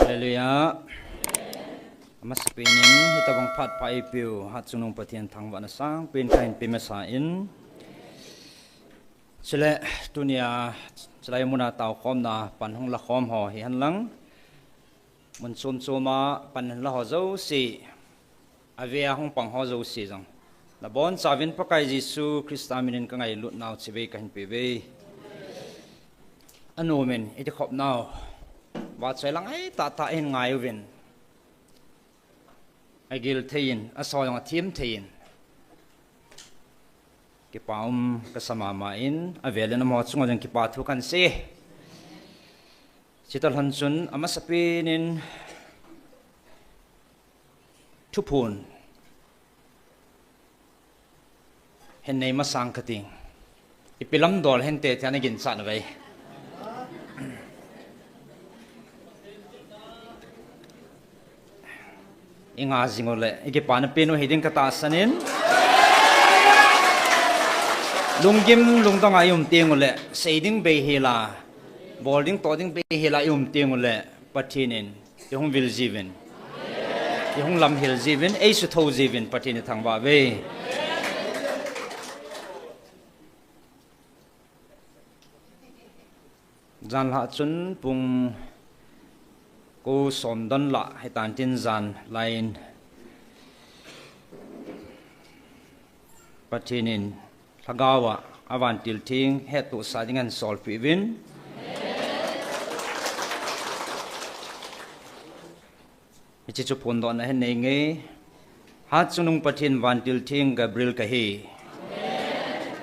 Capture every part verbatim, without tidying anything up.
Hallelujah. Amasapen in hitabang phat pha eipeu Hatchungnung Pathen thangvahna sangpen kahin pe masa in. Chule tunia chulai muna taokhomna pan hung lakhom ho hihen lang, mun chom choma pan hung la ho jouse, avea hung pang ho jouse jong, nabonchauvin Pakai Jesu Christa minin kangailutnau chibai kahin peuve. Anom in iti khopnau, vahchoi lang ahi tahtah in ngai uvin, agil thei in, asao jong athem thei in, kipa um kasa mama in, avel in amaho chunga jong kipa thu kahin sei. Chuti lhon chun amasapen in thuphon hin nei masang kating. Ipi lam dol hinte tia naginchat uve. Inga jing uleh ikipana pen u hiding katahsan in, lunggim lungdong a ium teng uleh, sei ding beihel a, bol ding toh ding beihel a ium teng uleh, Pathen in ihung vil jiuvin, ihung lamhil jiuvin, eisuthou jiuvin Pathen ithangvah uve. Janlhah chun pung ko som don lah hitan tin, janlhah in Pathen in lhagao a avantil theng hettohsah dingin solpeh uvin. Hiche chu phondohna hin nei nge. Hatchungnung Pathen vantil theng Gabriel kahi.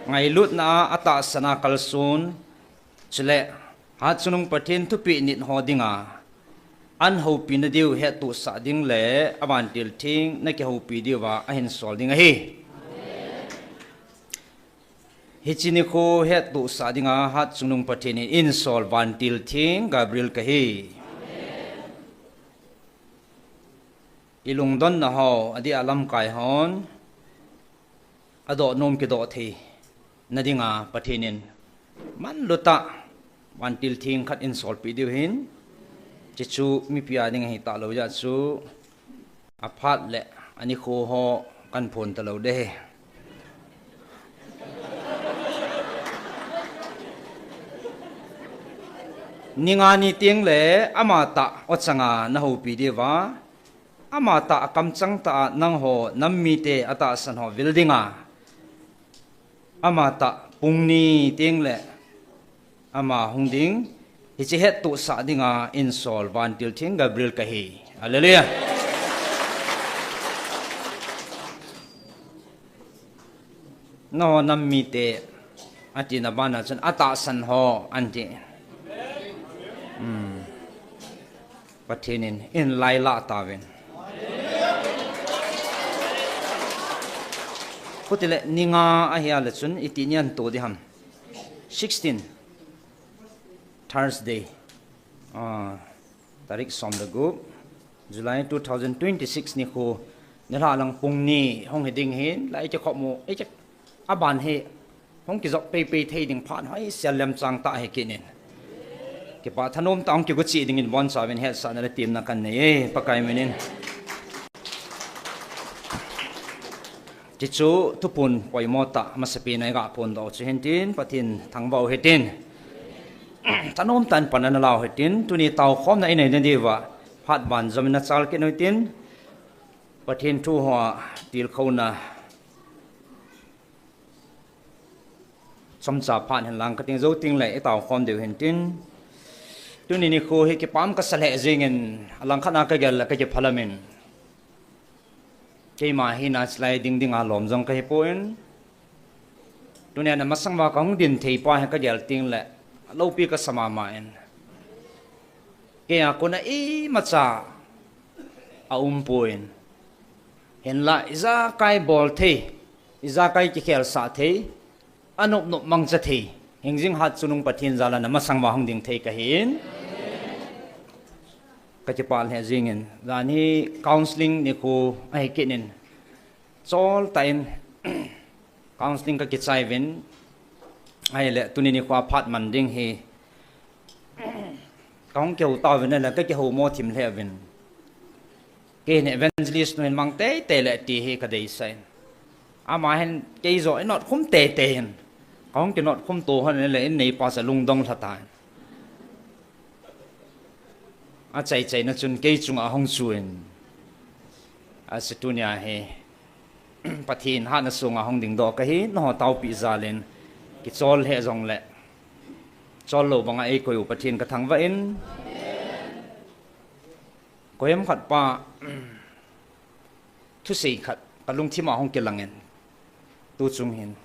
Ngailutna a atahsan a kalson, chule Hatchungnung Pathen thupeh nit ho dinga ahin houpina diu hettohsah ding le avantil theng nakihoupi diuva ahin sol ding ahi. Hiche nikho hettohsah dinga Hatchungnung Pathen in einsol vantil theng Gabriel kahi. Ilungdonna ho, adeh a lamkai hon adoh nom kidoh theina dinga Pathen in manlutah vantil theng khat eisolpeh diu ahin, hiche chu mipi a ding ahi talou jeh chun aphat le anikho ho kahin phon talou ding ahi. Ni nga ni teng le amatah ochanga nahoupi diuva, amatah akamchang tah a nangho nam mite atahsan ho vil dinga, amatah pung ni teng le ama hung ding, hiche hettohsah dinga einsol vantil theng Gabriel kahi. Hallelujah. Nangho nam mite atina bana chun atahsan ho anti. Hmm. Pathen in eilailah tauvin. Chutile ni nga ahia le chun iti nia to ding ham. Sixteen, Thursday. Ah, tarik som le gup, July two thousand twenty-six nikho, nilhah lang pung ni hung hi ding ahin, lai kikhop mo, ei ki, aban hi hung kijop peipei thei ding phat hoi sel lemchang tah ahi kit in. Kipa thanom tah a hung kigo cheh dingin bonchauvin hetsahna le temna kahin nei e, Pakai minin. Hiche chu thuphon poimo tah, amasapen a iga phondoh chu hintin, Pathen thangvah u hitin. Thanom tah in pan ana lau hitin, tuni taokhomna inei na diuva phat banjom in nachal kit u hitin. Pathen thu hoa tilkhouna chomcha phat hen lang kating jou teng le itaokhom diu hintin. Tuni nikho hi kipa um kasa lheh jengin, alangkhat a kagel le kakiphalam in, keima hina chulai ding dinga lom jong kahipon, tunia na masang uva kahung din thei pa hi kagel teng le loupi kasa mama in, keia kona imacha aumpon, hinla ijakai bol thei, ijakai kikhelsah thei, anop nop mangcha thei, hingjing Hatchungnung Pathen jal a na masang uva hung ding thei kahin, kakipah lheh jengin, jan hi counselling nikho ahi kit in, chol tah in counselling kakichai uvin, ahile tuni nikho a phat man ding hi Kahung kihou tauvin ahile, kakihou mo thim lheh uvin. Kei hin evangelist nu hin mang teitei le ti hi kadeisah in. Ama hin kei joh inot khum teitei hin. Kahung kinot khum to hon le in neipa chu alungdong lha tan. Achai chaina chun kei chunga ahung chuin. Achu tunia hi Pathen hatna sunga hung dingdoh kahi, nangho taopi jalin kichol lheh jongle. Chol lou banga eikoi u Pathen kathangvah in. Koiham khat pa, thusei khat, kalungthim a hung kilangin. Tu chung hin.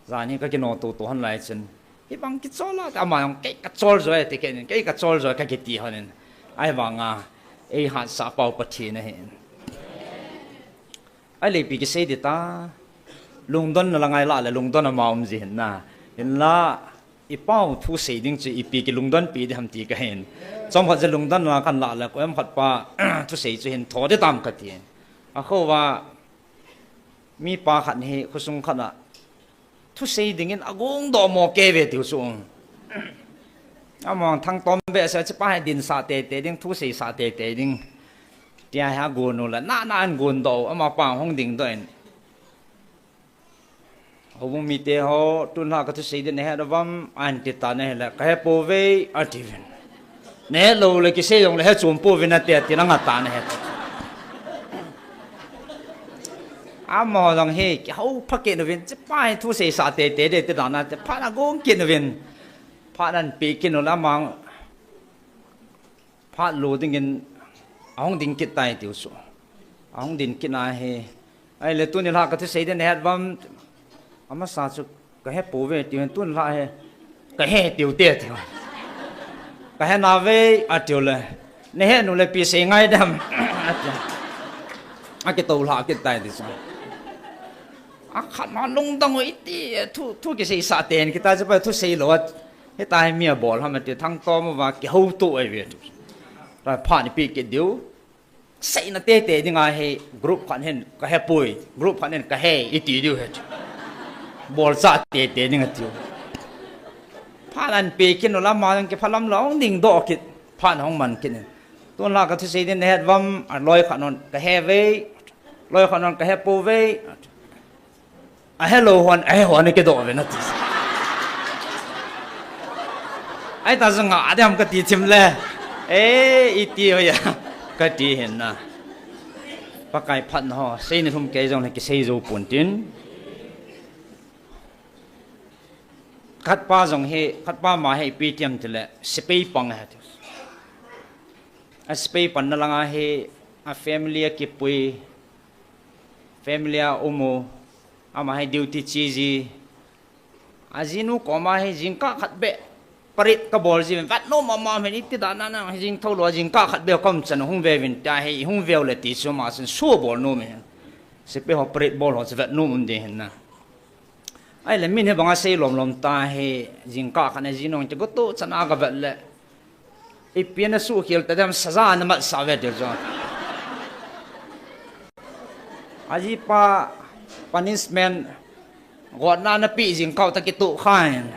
Jan hi kakinoh toto hon lai chun. Hibang kichol a, ama jong kei kachol joi, ti kei in, kei kachol joi, kakiti hon in. Ahivanga, eihatsah pau Pathen ahin. Ahile ipi kisei ding ta. Lungdonna la ngai lah le, lungdon ama um ji hin na. Hinla, ipau thusei ding chu ipi kilungdonpi ding ham ti kahin. Chomkhat jeh lungdonna kahin lah le, koiham khat pa, thusei chu hin tho ding tam kati. Akhoa, mipa khat hi, khosung khat a, thusei dingin agongdoh mo kei ve tiu chu. Amang thangtom behseh, hichepa hi dinsah teitei ding, thuseisah teitei ding. Tia hi agon u le, nana ahin gondoh u, amapa hung dingdoh in. Houbung mite ho, tunlha kathusei ding nahet uvam, ahin ti tan ahile, kahe pouve, atiuvin. Nahet lou le kisei jongle hechom pouvin ati, atin anga tan ahi. Amaho jong hi, kihou pha kit uvin, hichepa hi thuseisah teitei ding ti dan a, phat agong kit uvin. Phat ahin pe kit u le amang, phat lo dingin, ahung ding kit tai tiu chu. Ahung ding kit na hi. Ahile tuni lha kathusei ding nahet uvam, amasa chu kahe pouve tiu hin, tuni lha hi kahe tiu te tiu. Kahe nauve, atiu le. Nahet nu le ipi sei ngai dem, ati. Akitou lha kit tai ti chu. Akhat ma lungdong u iti, thu, thu kiseisah ten, kita chu pa thusei lou a. Hitia hi mi abol ham ati, thangtom uva kihouto ahi ve tu. Phat ni pe kit diu. Seina teitei dinga hi group khat hin kahe poi, group khat hin kahe iti diu ahi. Bolchah teitei ding atiu. Phat ahin pe kit u le ama jong kiphalam lou, ahung dingdoh kit. Phat ahung man kit in. Tunlha kathusei ding nahet uvam, aloi khat non kahe ve, loi khat non kahe pouve. Ahe lou hon, ahe hon akidoh uve nati. Ahita chu nga ding ham kati thim le. E, iti hoiya. Kati hin na. Pakai phatna ho, sei ni lhum kei jongle kisei jou pon tin. Khatpa jong hi, khatpa ma hi ipi ti ham tile, sepai pang ahi tiu. Asepai panna langa hi, a family akipui, family a um u, ama hi duty che ji, ajinu koma hi jingkah khat beh, parade kabol ji uvin, vet nom ama hin iti dan a nang hi jing thou lou, jingkah khat beh kaum chan hung ve uvin, tia hi hung veu le ti chu ama chun show bol nom hin. Sepai ho parade bol ho chu vet nom um ding hin na. Ahile min hi banga sei lom lom ta hi, jingkah khat a jinu jong kigo to chan a kavet le. Ipi ana suhkhel ta dem, saja ana matsah ve tiu chu. Ajipa punishment, gotna ana pe jingkah u toh kitoh khan.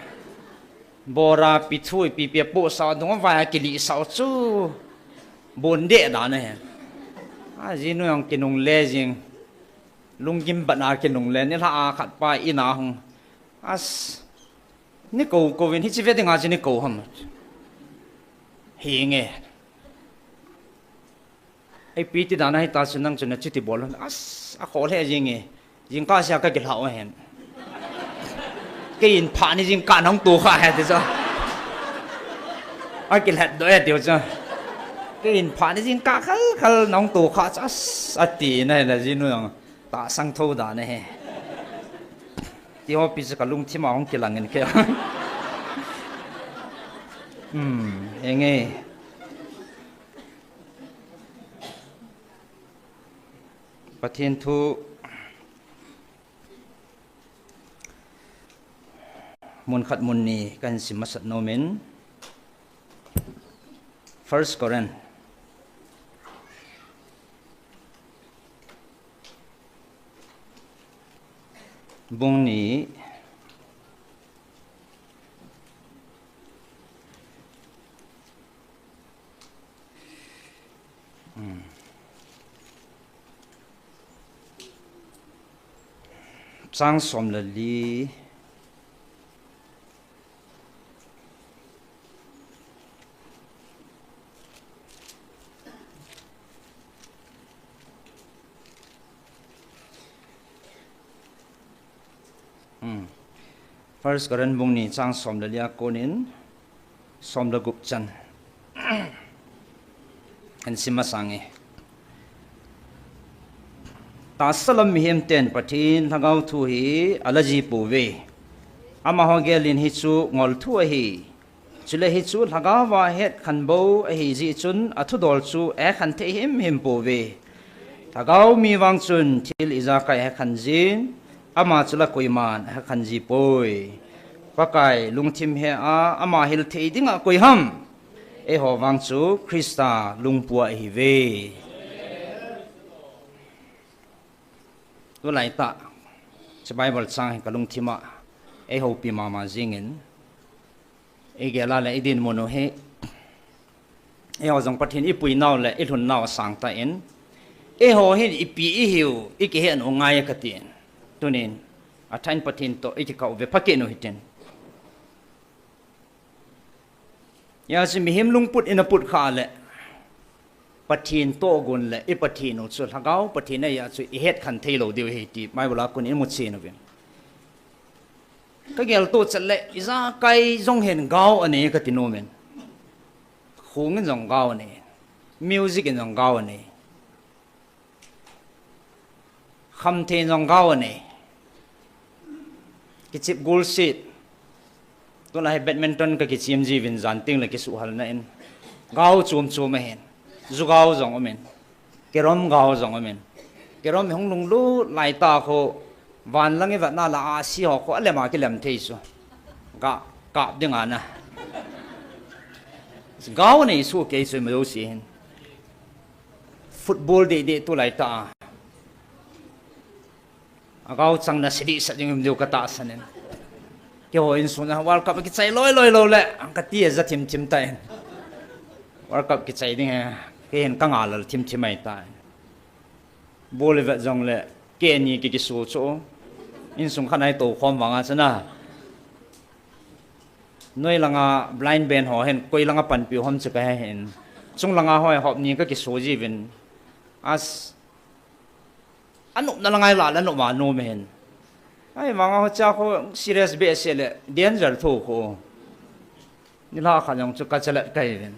Bora pithu ipi ipi apohsah u, adung avai a kilihsah u chu. Bon deh dan ahi. Ajinu jong kinungle jing. Lunggim bat a kinungle, nilhah a khatpa in a hung. As, nei kou kou vin, hiche ve dinga chu nei kou ham. Hinge. Ipi ti dan a hita chu nang chu nachuti bol ham. As, akhoh lheh jinge. Jingkah sea kakilhah u ahin. Kei in phat ni jingkah nahung to kha ahi ti chu. Akilhat doh e tiu chu. Kei in phat ni jingkah khal khal nahung to kha chu, as, ati na hile jinu jong. Tahsan thou dan ahi. Ti ho pi chu kalungthim a hung kilang in kei. Hmm, enge. Pathen thu mun khat mun ni kahin sim masat nom in. First Corinth bung ni, Chang som le li. Hmm. First Corinth bung ni chang som le li a konin som le gup chan. Kan sim masang e. Tahsa lam mihem ten Pathen lhagao thu hi ala ji pouve. Amaho gelin hichu ngol thu ahi. Chule hichu lhagao a het khan bou ahi jeh chun athudol chu ahekhan thei himhim pouve. Lhagao mi vang chun thil ijakai ahekhan jin, ama chu la koiman ahekhan ji poi. Pakai lungthim he a ama hil thei dinga koi ham? Eiho vang chu Christa lungpua ihiuve. Tulai tah, hiche Bible chang hi ka lungthim a eihoupi mama jingin, igel a le idinmun u hi, eiho jong Pathen ipui nau le ilhun nau asang tan, eiho hin ipi ihiu ikihet u ngai katin. Tunin, athain Pathen toh ikikah u ve pha kit u hitin. Hijeh chun mihem lungput ina put khah le, Pathen tohgon le, i Pathen u chu lhagao Pathen ahi jeh chun ihet khan thei lou diu ahi ti Bible a kon imu chen uvin. Ka geltoh chet le, ijakai jong hin gao anei kati nom in. Khong in jong gao anei. Music in jong gao anei. Khamthei in jong gao anei. Kichep golset. Tulai hi badminton ka kichem ji uvin jan teng le kisuhal na in. Gao chom chom ahin. Ju gao jong um in. Carrom gao jong um in. Carrom hi hung lunglut lai tah khu van lang ivet na la ahsi ho khu alem a kilem thei chu. Ga kap ding ana. Gao nei su kei chu ma jo si hin. Football deh deh tulai tah a. Agao chang na sidi sa ding um diu ka tahsan in. Keiho insung a World Cup kichai loi loi lou le, ka ti a ja thim thim tan. World Cup kichai ding he, kei hin ka ngal lal thim thim ahi tan. Ball ivet jong le, kei ni ki kisu chu. Insung khat nai tou khom vang a chana. Noi langa blind band ho hin, koi langa panpi hom chu ka he hin. Chung langa ho hop ni ka kisu ji uvin. As Anop na la ngai la le anop ma nom hin. Ai, manga ho cha kho serious behseh le danger tho kho. Ni la kha jong chu ka chalet kai ven.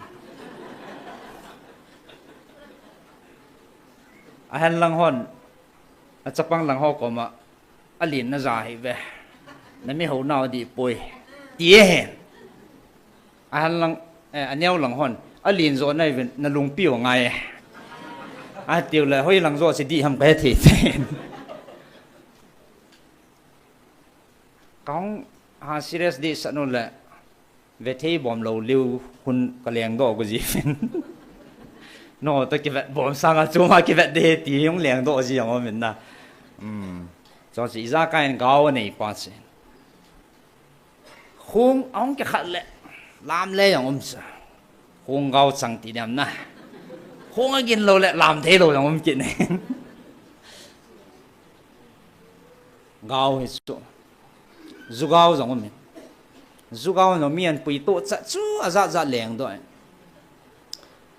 Ahen lang hon, achapang lang ho koma, alen na ja hi ve. Na mi ho nau di poi. Ti e hen. Ahan lang, eh, aneo lang hon, alen jo nai ven, na lungpi u ngai e. Atiu le, hoi lang jo si di ham ka he thei thei. Kahung ha serious di sa nu le, ve thei bom lou liu hun ka leng doh gu ji ven. No, ta kivet bom sanga chuma kivet de ti hung leng doh ji ang o min na. Hmm. Cho si ijakai in gao nei pa si. Khung ahung kikhat le, lam le jong um sa. Khung gao chang ti diam na. Khung agin lou le, lam thei lou jong um kit ne. Gao hi chu. Ju gao jong um in. Ju gao jong mi an pui to cha chu ajat jat leng doh in.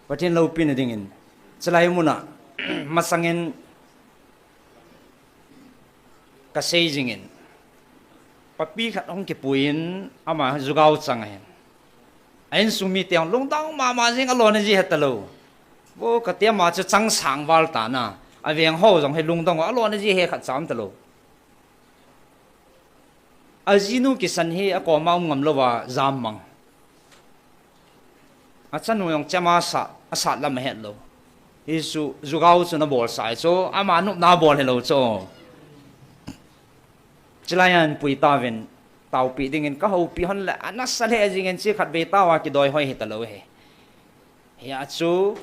Pathen loupina dingin. Chulai muna, masangin, Ka sei jingin, papi khat hung kipuiyin, ama jugao chang ahin. A insung mite hung lungdong mama jing, alona ji hetalou. Vo kati ama chu chang sang val tana, aveng ho jong hi lungdong, alona ji he khat cha umtalou. Ajinu kisan hi akoma um ngam louva jam mang. Achanu jong chema sa, asat lam ahet lou. Hichu, jugao chu nabol sai chu, ama nopna bol hilou chu. Chulai a inpui tauvin, taopi dingin kahoupi hon le, anasa lheh jingin chi khat vei taova kidoi hoi hitalou hi. Hia chu,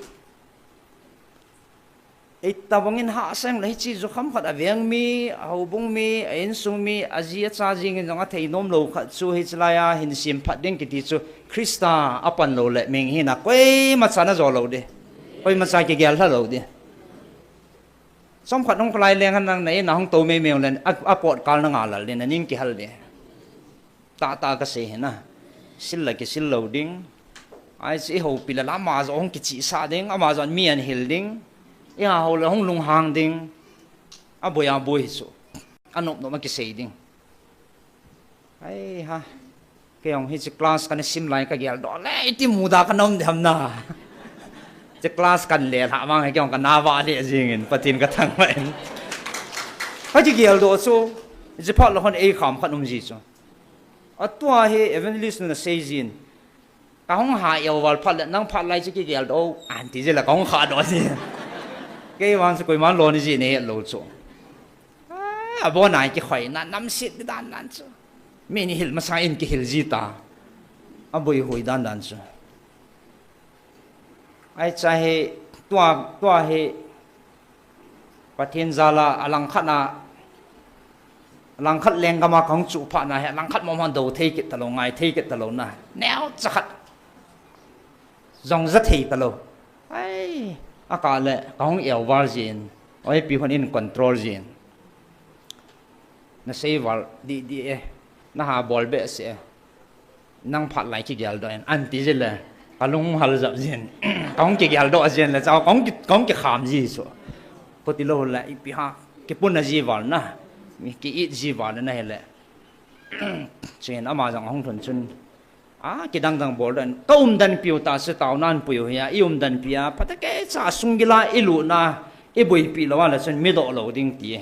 Itobangin hahsa jongle hiche jukham khat aveng mi, ahoubung mi, a insung mi, aji acha jingin jong athei nomlou khat chu hiche laiya hin semphat ding kiti chu Christa apan loule mihing hina koima chan ajo lou ding. Koima cha kigel lha lou di. Chomkhat hung kholai leng hen nang na in a hung tou meimei len a, a pot kal na nga lal di, na ning kihal di. Tahtah kasei hi na. Sil la kisil lou ding. Ai chu i houpi le la ama jong hung kichihsah ding, ama jong mi ahin hil ding. I ha hou le hung lunghang ding. A boi a boi hi chu. A nop nop a kisei ding. Ai ha. Kei jong hiche class kana sim lai kageldoh le, iti muda kana um diham na. Hiche class kana le lha vang hi kei jong kana vah le jing in, Pathen kathangvah in. Kakigeldoh chu, hiche phat le hon ei kham khat um ji chu. Atua hi evangelist nu na sei jin. Kahung ha eu val phat le, nang phat lai chu kigeldoh, ahin ti jin le kahung khahdoh ji. Kei vang chu koiman lon ji nei het lou chu. Ah, abon a kikhoi na, namset di dan dan chu. Mi ni hil masang in kihil ji ta. Aboi hoi dan dan chu. Ai cha hi, tua, tua hi, Pathen jal a, alangkhat na, alangkhat lenggam a kahung chuh phat na hi, alangkhat mong mong do thei kit talou, ngai thei kit talou na. Neocha khat. Jong ja thei talou. Ai, akah le, kahung eu val jin. Oi, pi hon in control jin. Na sei val di di e. Na ha bol behseh e. Nang phat lai kigeldoh in. Ahin ti jin le. Ka lung hal jap jin. Kahung kigeldoh jin le. Cha kahung ki, kahung kikham ji chu. Khuti lou le ipi ha. Kipuna ji val na. Mi ki-it ji val na hi le. Chuin ama jong ahung lhun chun. A, kidang dang bol dan. Ka umdan piu ta se tao nan puiu hi a, i umdan pi a, phatah kei cha sung gila i lu na, i boipi lou a le chun mi doh lou ding ti.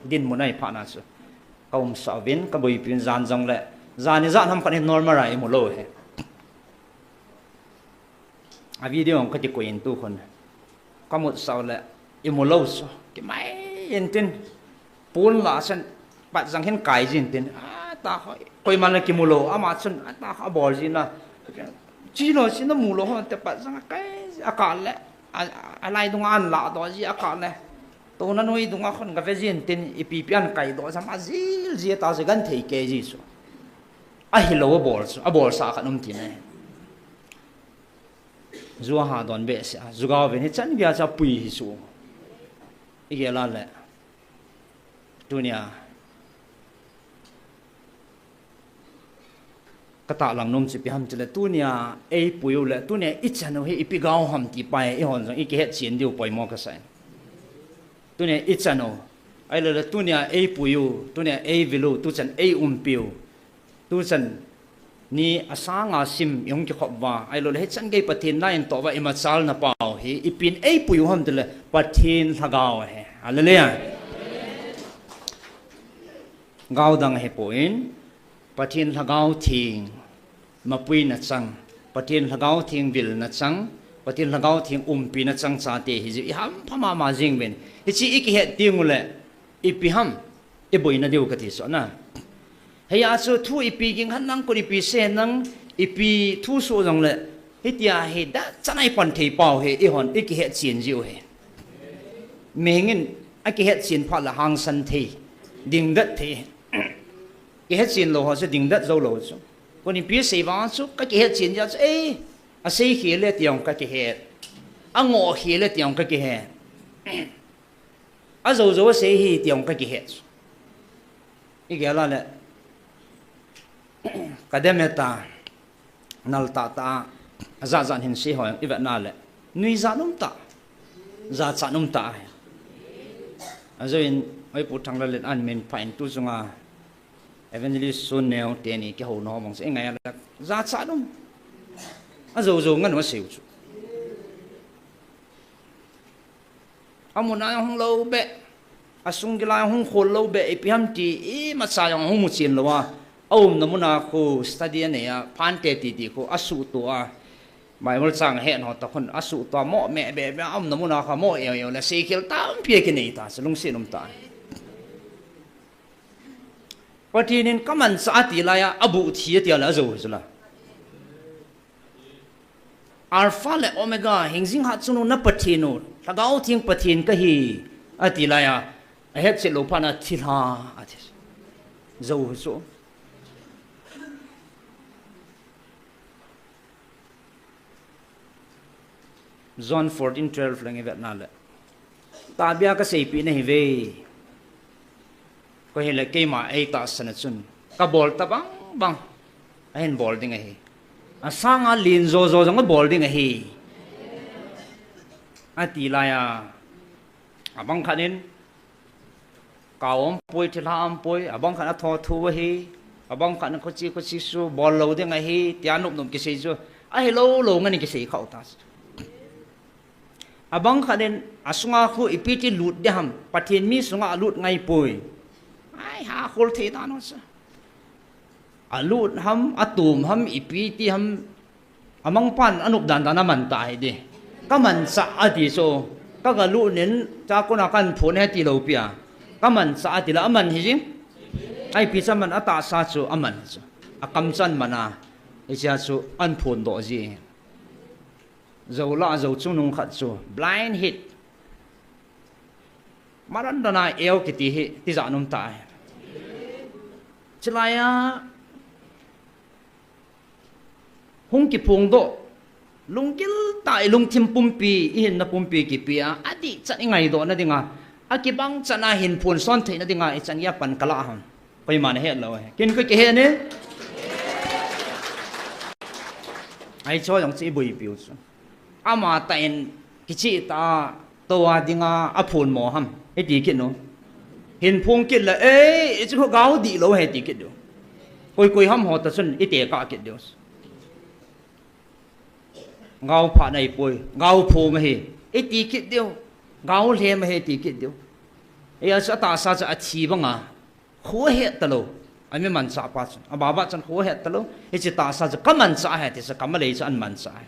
Dinmun a i phat na chu. Ka umsah uvin, ka boipi un jan jong le, jan ijat ham khat hi normal a i mu lou hi. A video ang ka kikoi in tu khun. Ka mut sau le, i mu lou chu. Kimai in tin. Pon la chun, pat jang hin kai jin tin. A, ta hoi. Koiman le kimu lou. Ama chun, a ta a bol jin na. Chi lou, chi na mu lou hon te pat jang a kai, a kah le. A, a lai dung a an la doh ji a kah le. Tuna noi dung a khun ka ve jin tin, ipi pi an kai doh jam a jil ji ta ji gan thei kei ji chu. Ahi lou a bol chu, a bolsah khat um ti ne. Ju a ha don behseh a, ju gao vin hi chan gei a cha pui hi chu. I gel a le. Tunia. Ka tahlang nom chu ipi ham ti le, tunia ei pui u le, tunia i chan u hi ipi gao ham ti pa hi, i hon jong i kihet chen diu poimo ka sa in. Tunia i chan u. Ahilou le tunia ei pui u, tunia ei vil u, tuchan ei umpi u. Tuchan ni a sang a sim i hung kikhop uva, ahilou le hichan gei Pathen na in toh uva i machal na pau hi, ipi in ei pui u ham ti le Pathen Lhagao ahi. Hallelujah. Gao dang ahi poi, Pathen Lhagao Theng mapui na chang, Pathen Lhagao Theng vil na chang, Pathen Lhagao Theng umpi na chang chate hi jeh i hampha mama jing uvin. Hiche i kihet ding u le, ipi ham, i boina diu ka ti chu na. Hia chu thu ipi ging han nang, koi ipi sei nang, ipi thu soh jong le, hitia hi da chanai pan thei pau hi i hon i kihet chen ji u hi. Mihing in a kihet chen phat le hangsan thei, dingdat thei. Kihet chen lou ho chu dingdat jou lou chu. Koi ipi sei vang chu ka kihet chen ji a chu, ei, a sei khel le ti jong ka kihet. A ngoh khel le ti jong ka kihet. A jou jou a sei hi ti jong ka kihet. I gel a le. Ka dem e ta. Nal tah tah a. A jat jat hin sei ho jong i vet na le. Nuijat um tah. Jachat um tah. A jou in, oi Pu Thanglallen an min pha in tu chunga. Evangelist Sun Neo teni kihou na ho mong sei ngai a le. Jachat um. A jou jou ngan u a sei u chu. A mun a hung lou beh, a sung gil a hung khol lou beh, ipi ham ti, imacha jong hung mu chen lou a. A umna mun a khu study a nei a, phante titi khu a suhto a. Bible chang a het ho toh khun a suhto a, mo me be be, a umna mun a khu mo eu eu le, seikhel tampi a kinei ta, chu lungset um ta. Pathen in ka manchah a ti lai a, a buh thi a ti a le a jou hi chu la. Alpha le Omega, hingjing hatchungnung na Pathen u, Lhagao Theng Pathen kahi, a ti lai a, a hetchet lou phat na thilha, a ti. Jou hi chu. John fourteen twelve lang i vetna le, tahbeh a ka seipeh nahi ve. Koi hile keima ei tahsan a chun ka bol tabang bang ahin bol ding ahi. Asanga len jo jo jong abol ding ahi, ati lai a. Abang khat in, kau aum poi, thilha aum poi, abang khat in atho thu ahi, abang khat in khuchi khuchi su bol lou ding ahi, tia nop nop kisei chu, ahilou lou ngen in kisei khau ta. Abang khat in asunga khu ipi ti lut ding ham, Pathen mi sunga alut ngai poi. Ai, ha khol thei dan u chu. Alut ham, atom ham, ipi ti ham, amangpan anop dan dan aman ta hi di. Ka manchah ati chu, ka ga lut nin, cha kona kan phun he ti lou pi a. Ka manchah ati la aman hi jing. Ai pi cha man atahsa chu aman chu. Akam chan man a. Hichea chu an phun doh ji. Jou la, jou chungnung khat chu blind hit. Maran dana eu kiti hi, tijat um ta hi. Chulai a, hung kiphong doh, lunggil tah i lungthim pumpi, i hinna pumpi kipe a, adih chan i ngaidoh na dinga, akibang chan a hin phun son theina dinga, ichan geiya pan ka lah ham. Koiman ahet lou hi. Kin koi kihe ne? Ai cho jong chi i boipiu chu. Ama tah in kicheh tah a, tua dinga aphun mo ham, iti kit nu. Hin phung kit le, ei, ichi khu gao dih lou he ti kit diu. Koi koi ham ho ta chun ite kah kit diu. Gao pha nei poi, gao phung ahi, iti kit diu. Gao lhem ahi, iti kit diu. Ei, achu atahsa chu athi banga. Kho het talou. Ami manchah pa chun. Ababa chun kho het talou. Hiche tahsa chu ka manchah ahi, ti chu ka malei chu an manchah ahi.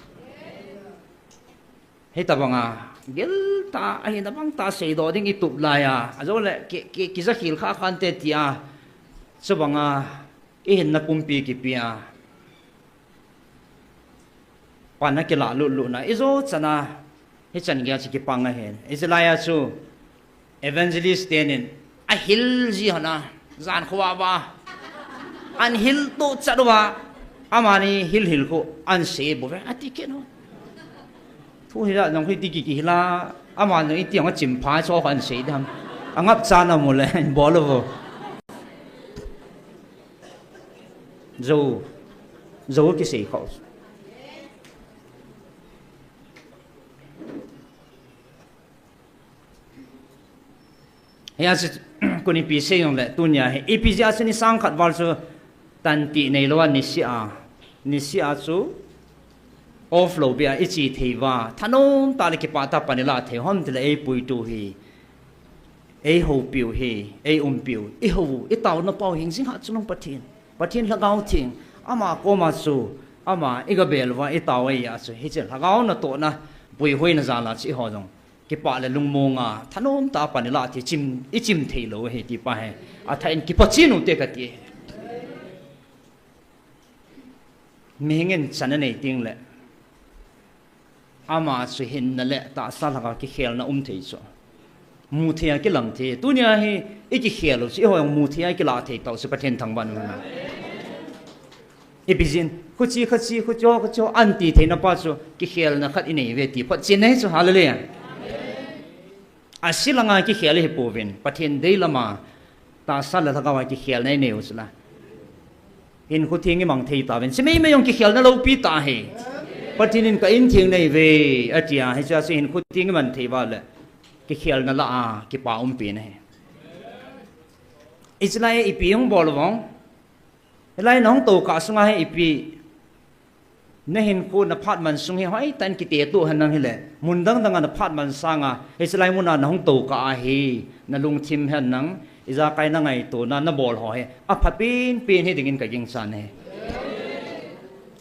Hitabanga, gil tah, ahina bang tah seidoh ding i tup lai a. Ajole, ki, ki, kija khel kha khan te tia. Chubanga, i hinna pumpi kipe a. Pan akilah lut lut na, i jo chan a, hichan geiya chu kipang ahin. Hiche lai a chu, evangelist tenin, ahil ji hon a, jan khovah vah. An hil toh chat uva, amani hil hil khu, an sei bou ve, ati kit hon. Thu hila, jong khu iti kiki hila, amani iti jong achim pha, cho khu an sei dam. Angap chan amu le, an bol uvo. Jou, jou kisei khau. Hia chu, kuni pi sei jong le, tunia hi, ipi jeh a chu ni sang khat val chu, tan ti nei lou a, nisih a, nisih a chu, off lou bia, i chi thei uva, thanom tah le kipah tah a pan i lah thei, hom tile ei puitu hi, ei houpiu hi, ei umpiu, i hou, i taona pau hing jing ha chuleh Pathen. Pathen Lhagao Theng, ama koma chu, ama i gabel uva i tao ahi a chu, hiche Lhagao natohna, puihoina jal a chu eiho jong kipah le lungmonga, thanom tah a pan i lah thei chim, i chim thei lou ahi ti pa hi, athah in kipa chen u te kati. Mihing in chan anei teng le, ama chu hinna le tahsa lhagao kikhelna um thei chu. Mu thei a kilang thei. Tunia hi i kikhel u chu, eiho jong mu thei a kilah thei tau chu Pathen thangvah in um. Ipi jeh in, khuchi, khachi, khucho, khucho, an ti theina pa chu, kikhelna khat i nei uve ti photchen na hi chu, hallelujah. Ase langa kikhel hi pouvin, Pathen dei lama, tahsa le lhagao a kikhelna i nei u chu la. Hinkho theng i mang thei tauvin, chimei mei jong kikhelna loupi tah hi. Pathen in ka in theng nei uve, atia, hichea chu hinkho theng i man thei uva le, kikhelna lah a, kipa umpi na hi. Hiche lai ipi hung bol uvong. Hilai nahung tou kah sunga hi ipi. Na hinkho na phat man sung hi hoitah in kite toh hen lang hile. Mun dang dang a na phat man sanga, hiche lai mun a nahung tou kah a hi, na lungthim hen lang, ijakai na ngaito na, na bol ho hi. Apha pen pen hi dingin ka gingchan hi.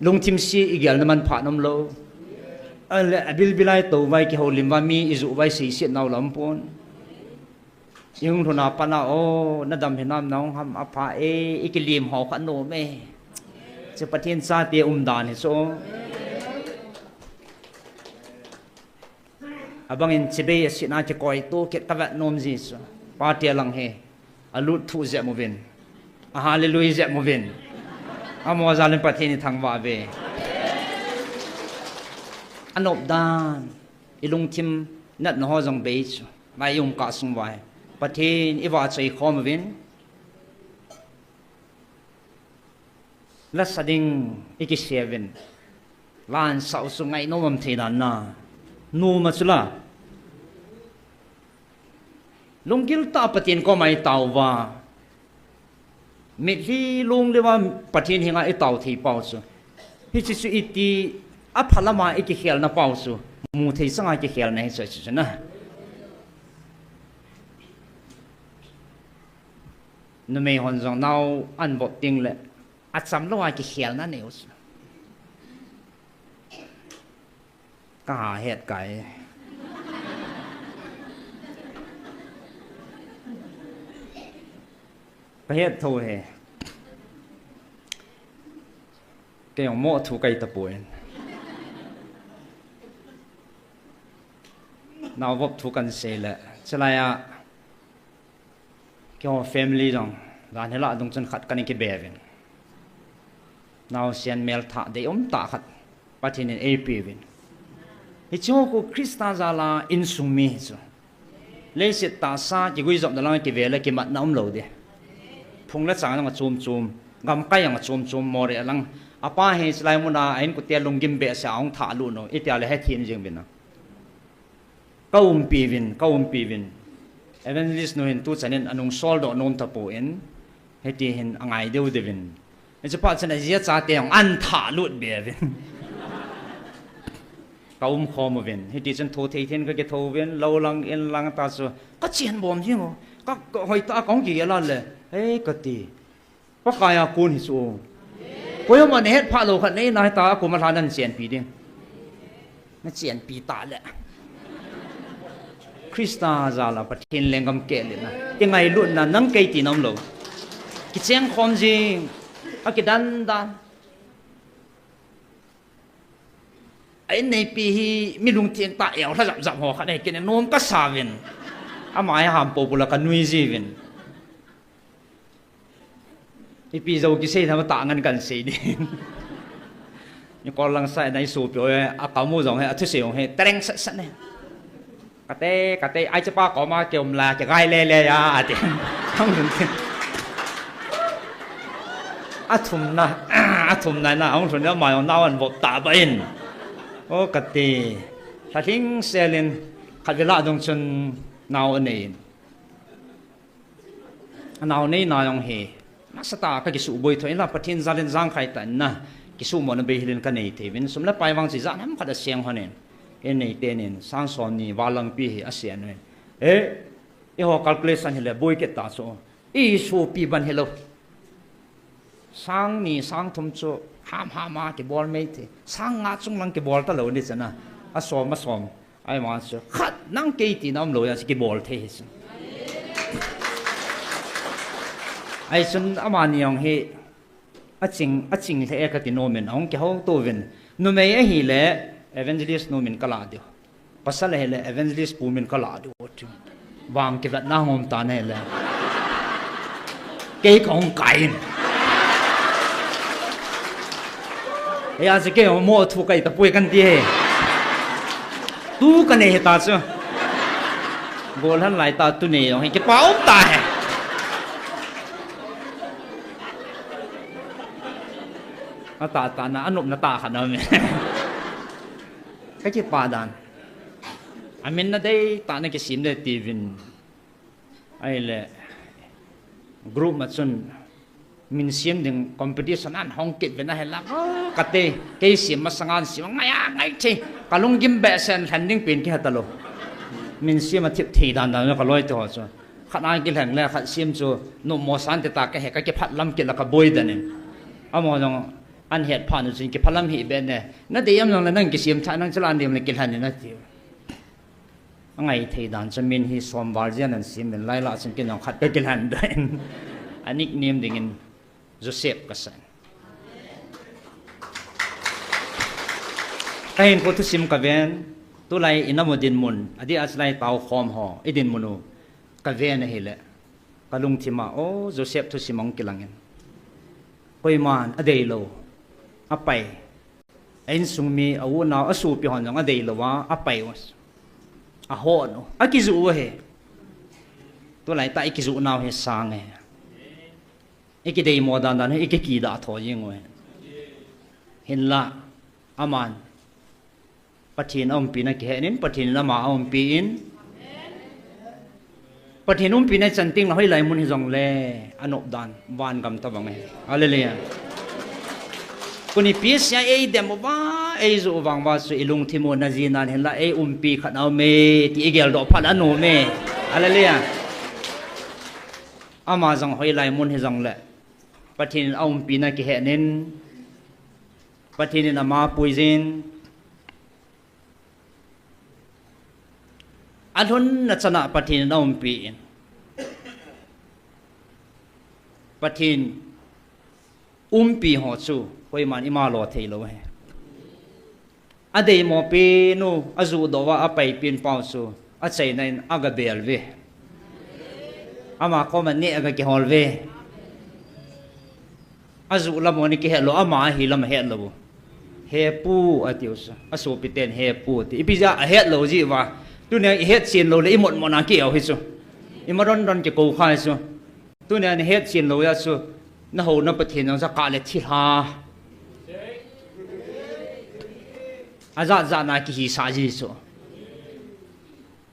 Lungthim se i gelna man phat nom lou. Ale, abil bil a i tou uva i kihoulim uva mi i juh uva i seiset nau lam pon. I hung lhun a pat a, o, na dam hinam nahung ham apha e, i kilim ho kha nom e. Chu Pathen chate umdan hi chu. Abang in chibai a sina kikoi tu kit ka vet nom ji chu. Pate lang hi. Alut thu jep uvin. A hallelujah jep uvin. Amo jal in Pathen i thangvah uve. Anop dan. I lungthim natna ho jong bei chu. Lai i um kah sung uva hi. Pathen i vahchoi khom uvin. Lasa ding i kisei uvin. Lansah u chu ngainom um thei dan na. Nom a chu la. Lunggil tah a Pathen koma i tao uva. Mitlhi lunglhai a Pathen henga i tao thei pau chu. Hiche chu iti a phalam a i kikhelna pau chu. Mu thei chang a kikhelna hi chu, chu, chu na. Numei hon jong nao an vop ding le. Acham lou a kikhelna nei u chu. Ka ha het kai. Ka het tho he. Kei jong mo thu kai tapoi. Nao vop thu kan sei le. Chulai a. Keiho family jong, dan hi lah dung chun khat kana kibe uvin. Naosen melthah deium tah khat, Pathen in eipe uvin. Hiche ho khu Christa jal a insung mi hi chu. Leiset tahsa kiguijopna lang a kive le kimatna umlou ding. Phung le chang jong achom chom, gamkai jong achom chom, Moreh lang. Apa hi chulai mun a, a inkote lunggim behseh a hung thah lut u, itia le hethem jing uvin a. Ka umpi uvin, ka umpi uvin. Evangelist nu hin tuchan in anung soldoh nom tapon, hiti hin angai deu deu vin. Hiche phat chun ajia chate jong an thah lut be uvin. Ka um khom uvin. Hiti chun tho thei thei in ka kitho uvin, lou lang, in lang ta chu. Ka chen bom jing u. Ka, ka hoitah a ka hung kigel a le. Hei, kati. Pakai a kon hi chu. Koi ham a nahet phah lou khat nei na hita a kom a lhan nan chenpi ding. Na chenpi ta le. Christa jal a Pathen lenggam keh le na. Kingailutna nang kei tina umlou. Kicheng khom jing. Akidan dan. A inneipi hi mi lungtheng tah, eulha jap jap ho khat ahi, kei nom kasa uvin. Ama hi ham popo la kanui ji uvin. Ipi jou kisei tham a tah ngan kan sei ding. Nikol lang sa na isopi ho hi, akam u jong hi, athusei jong hi, tereng sat sat ne. Kate, kate, ai chapa koma kium la, kigai le le a, ati. Athumna, athumna na, ahung lhun le ama jong nao an vop ta ba in. O kati. Lha lhing sel in, khatvei lah dung chun nao anei in. Anao neina jong hi, nasatah a ka kisuhboi tho in la, Pathen jal in jangkhai tah in na, kisuhmona bei hel in ka nei thei uvin, sum le pai vang chu ijat ham khat a seng hon in, in nei ten in, sang som ni val langpi hi a sen uvin. Eh, eiho calculation hi le boi kit ta chu, isopi ban hilou. Sang ni, sang thum chu, ham ham a kibol mei thei, sang nga chung lang kibol ta lou ni chana, a som, a som. Ahivang chu khat nang kei tina umlou jeh a chu kibol thei hi chu. Ahi chun amani jong hi aching, aching lheh e kati nom in, ahung kihou to uvin. Numei ahile evangelist nu min kalah diu. Pasal ahile evangelist pu min kalah diu. Vang kivetna hung um tan ahile. Kei kahung kai in. Hijeh a chu kei jong mo thu kai tapoi kan ti hi. Tu kanei hita chu. Golhang lai ta tu nei jong hi kipa um ta hi. Atah tah na, anopna tah khat na um e. Ka kipa dan. Amin na dei tah na kisem de ti uvin. Ahile, group ma chun, min sem ding competition an hong kit uvin ahile, o, kate, kei sem masang an sem, ngai a, ngai thei, ka lunggim behseh in lhen ding pen kihe talou. Min sem a thip thei dan dan, ka loi te ho chu. Khat a kilhen le, khat sem chu, nom mo san te ta kahe, ka kiphat lam kit la ka boi dan in. Amaho jong, an het phat u chun, kiphat lam hi be ne, na dei am jong le nang kisem tha, nang chu la nem le kilhen in ati. Angai thei dan chu min hi som val jen an sem in lai lah chun kei jong khat ka kilhen dan. A nickname dingin Joseph ka san. Ka hinkho thusim ka ven, tulai i nam u dinmun, adeh a chulai tao khom ho, i dinmun u ka ven ahile, ka lungthim a, o, Joseph thusim ahung kilang in. Koiman adeilou, apai. A insung mi, a u nao, a sopi hon jong adeilou a, apai u. Ahon u. Akijuh u ahi. Tulai tah ikijuh nau hi sang e. Ikideimo dan dan hi ikikidah tho jing u ahi. Hinla, aman Pathen aumpina kihen in, Pathen in ama aumpi in. Pathen umpina ichan teng le hoilai mun hijongle anop dan vangam tabang ahi. Hallelujah. Tuni P S A eidem uva, eijuh u vang uva chu ilungthim u naji nan hinla eiumpi khat aume ti igeldoh phat anom e. Hallelujah. Ama jong hoilai mun hijongle Pathen in aumpina kihen in, Pathen in ama puijin, alhunna chana Pathen in aumpi in. Pathen umpi ho chu koiman ima lo theilou ahi. Adeimopi nu, ajuhdoh uva apaipin pau chu achaina in agabel uve. Ama koma neh agakihol uve. Ajuh lam u ana kihet lou, ama ahi lam ahet lou. He pu atiu chu, asopiten he pu ati. Ipi jeh a ahet lou jeh uva, tunia ihetchen loule imotmot a kieu hi chu. Ima dondon kikou kha hi chu. Tunia nahetchen lou jeh chu, nahouna Pathen jong chu kah le thilha, ajat jat na kihisah ji chu.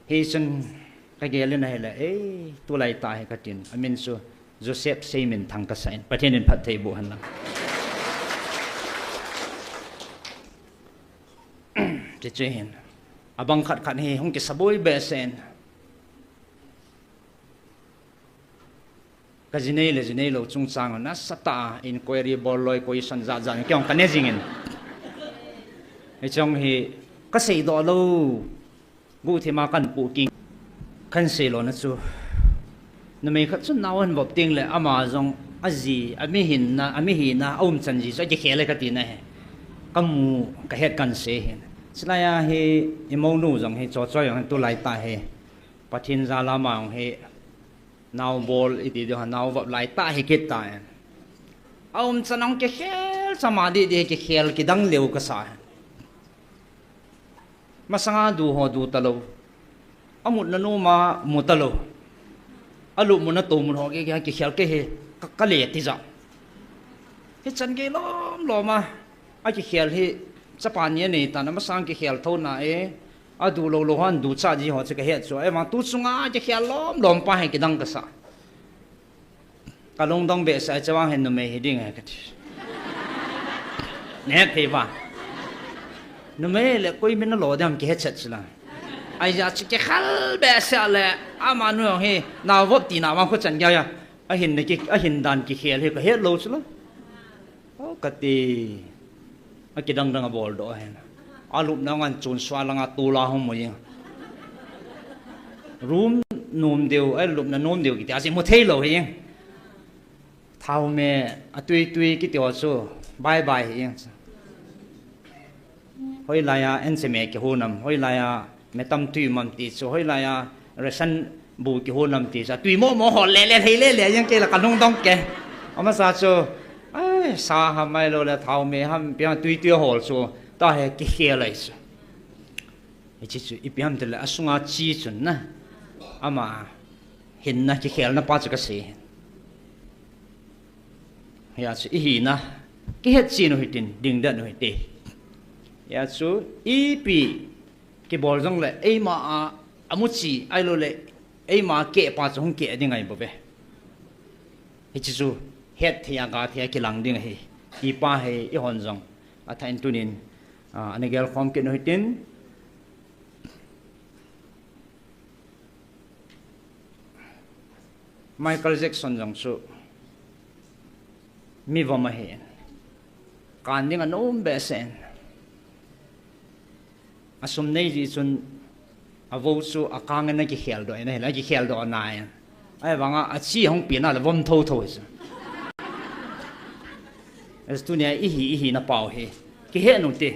Hichun kagel in ahile, ei, tulai tah hi katin, amin chu Joseph Seiminthang kasah in, Pathen in phatthei boh hen lang. Chuche hin, abang khat khat hi hung kisaboi behseh in. Kajinei le jineilou chungchang a nasatah a inquiry bol loi, question jat jat in kei jong kane jing in. Hiche jong hi kaseidoh lou, guhthima kahin puh kit. Kahin sei lona chu, numei khat chun nao ahin vop teng le ama jong aji, ami hinna, ami hina, aumchan ji chu akikhel e kati na hi. Kamu, kahet kahin sei hin. Chulai a hi, imounu jong hi, Chochoi jong hi, tulai tah hi Pathen jal a ama jong hi nao bol iti diu ham, nao vop lai tah hi kit tan. Aumchan jong kikhel, chama didi kikhel kidang leu kasa. Masanga du ho du talou. Amutna noma mu talou. Alupmutna toumut ho kei, kei kikhel kei hi ka, kale tijat. Hichan gei lom lom a akikhel hi chapa ni anei tan, amasang kikhel thou na e. Adu lou lou hon ducha ji ho chu kahet chu. Ahivang tu chunga kikhel lom lom pa hi kidang kasa. Kalungdong behseh a, chuvang hin numei hiding ahi kati. Nahet thei uva. Numei le koi min nalo ding ham kihe chet chu la. Ahijeh chu kikhel behseh le, amanu jong hi nao vop tina vang khu chan geiya ahin na ki, ahin dan kikhel hi kahet lou chu la. O kati. Akidang dang abol doh ahin. Alupna ngan chun sua langa tol a hung mu jing. Room nom deu, alupna nom deu kiti a chu mu thei lou hi jing. Thaome, atui tui kiti ho chu bye bye hi jing. Hoilai a enche me kihon ham, hoilai a metam tui um ham ti chu, hoilai a ration bu kihon ham ti chu, atui momo hol le le, hei le le jeng kei la kalungdong kei. Amasa chu, ai, sa ham ahilou le thaome ham, ipi ham tui tui hol chu, tahi kikhel ahi chu. Hiche chu ipi ham tile asunga chi chun na, ama hinna kikhelna pa chu kasei hin. Hia chu ihina kihetchen u hitin, dingdet u hite. Hia chu ipi kibol jongle eima a amuchi ahilou le eima keh pa chu hung keh ding ahi bouve. Hiche chu hetthei a gathei a kilang ding ahi. Ipa hi ihon jong athah in tunin, a, ana gelkhom kit u hitin. Michael Jackson jong chu mi vom ahin, kan ding anom behseh in, asum nei jeh chun avou chu akang in akikhel doh in ahile, akikhel doh nai in, ahivanga achi ahung pena le vom tho tho hi chu. Tunia ihi, ihina pau hi kihet u hite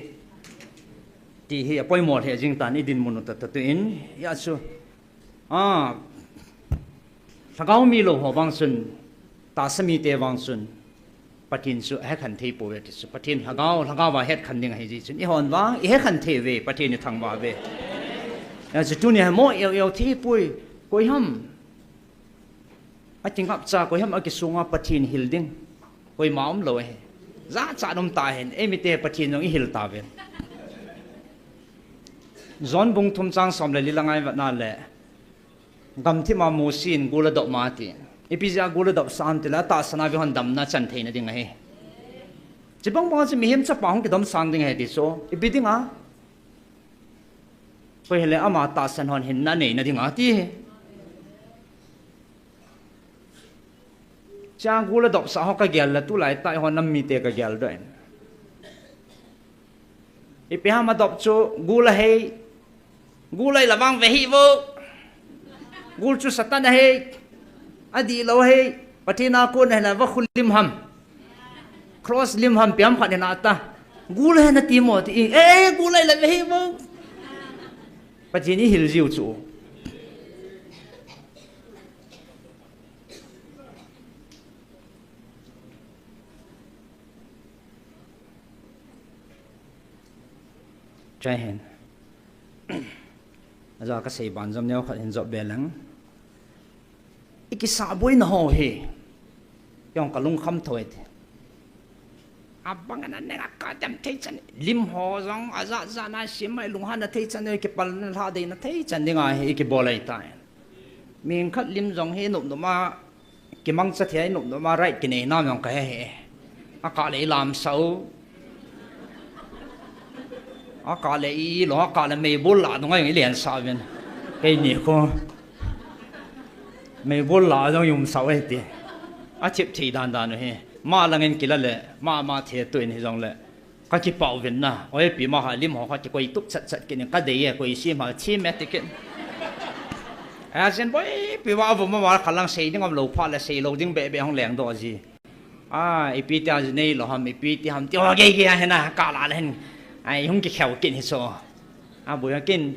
ti hi apoimo lheh jing tan, idinmun u tah tah tuin, hia chu, a, lhagao milou ho vang chun, tahsa mite vang chun, Pathen chu ahekhen thei pouve ti chu. Pathen lhagao, lhagao va hetkhen ding ahi jeh chun, ihon vang ihekhen thei uve, Pathen ithangvah uve. Hiche tunia hi mo eu eu thi pui. Koi ham. Akingapcha koi ham akisunga Pathen hil ding. Koima umlou ahi. Jachat um tahen. Eimite Pathen jong ihil tauvin. John bung thum chang som le li la ngaivet na le. Gamthip a Mosi in gul adop ma ti. Ipi jeh a gul adopsah ham tile atahsan a veho hin damna chan theina ding ahi. Chubang bang chu mihem chapa hung kidomsang ding ahi ti chu. Ipi dinga. Koi hile ama tahsan hon hinna neina dinga ti. Chang gul adopsah ho kagel le tulai tah ho nam mite kageldoh in. Ipi ham adop chu gul ahei. Gul ahila vang ve hih vo. Gul chu Satan ahei. Adihlou ahei. Pathen a kon ahina vakhu lim ham. Cross lim ham ipi ham khat hina ta. Gul ahi nati mo ti. Eh, eh, gul ahila ve hih vo. Pathen ihil jiu chu. Chai hen. Aja kasei ban jom neo khat hin jop be leng. Ikisahboina ho hi. Kei jong kalungkham thou e ti. Abang ana neng a kadem thei chan. Lim ho jong ajat jat na sim mai lunghanna thei chan, kipalna lhadeina thei chan dinga hi ikibol ahitai. Mi khat lim jong hi nop nop a kimangcha thei, nop nop a right kinei nam jong kahe hih e. Akah le ilamsah u. Akah le ilou, akah le meibol lah dunga jong ilensah uvin. Keini khu. Meibol lah jong iumsah u ahi ti. Athip thei dan dan u hi. Ma langin kila le, ma ma thei tuin hijongle. Kakipah uvin na. Oi, ipi ma ha lim ho kha kikoi tup chat chat kit in kadei e, koi sim ha thi me ti kit. Ahin boi, ipi ma avu ma ma khalang sei ding umlou phat le seilou ding be be hung lengdoh ji. A, ipi tia ji neilou ham, ipi ti ham ti ho gei gei a hina, kala le hin. Ai, hung kikheu kit hi so. A, boi a kin,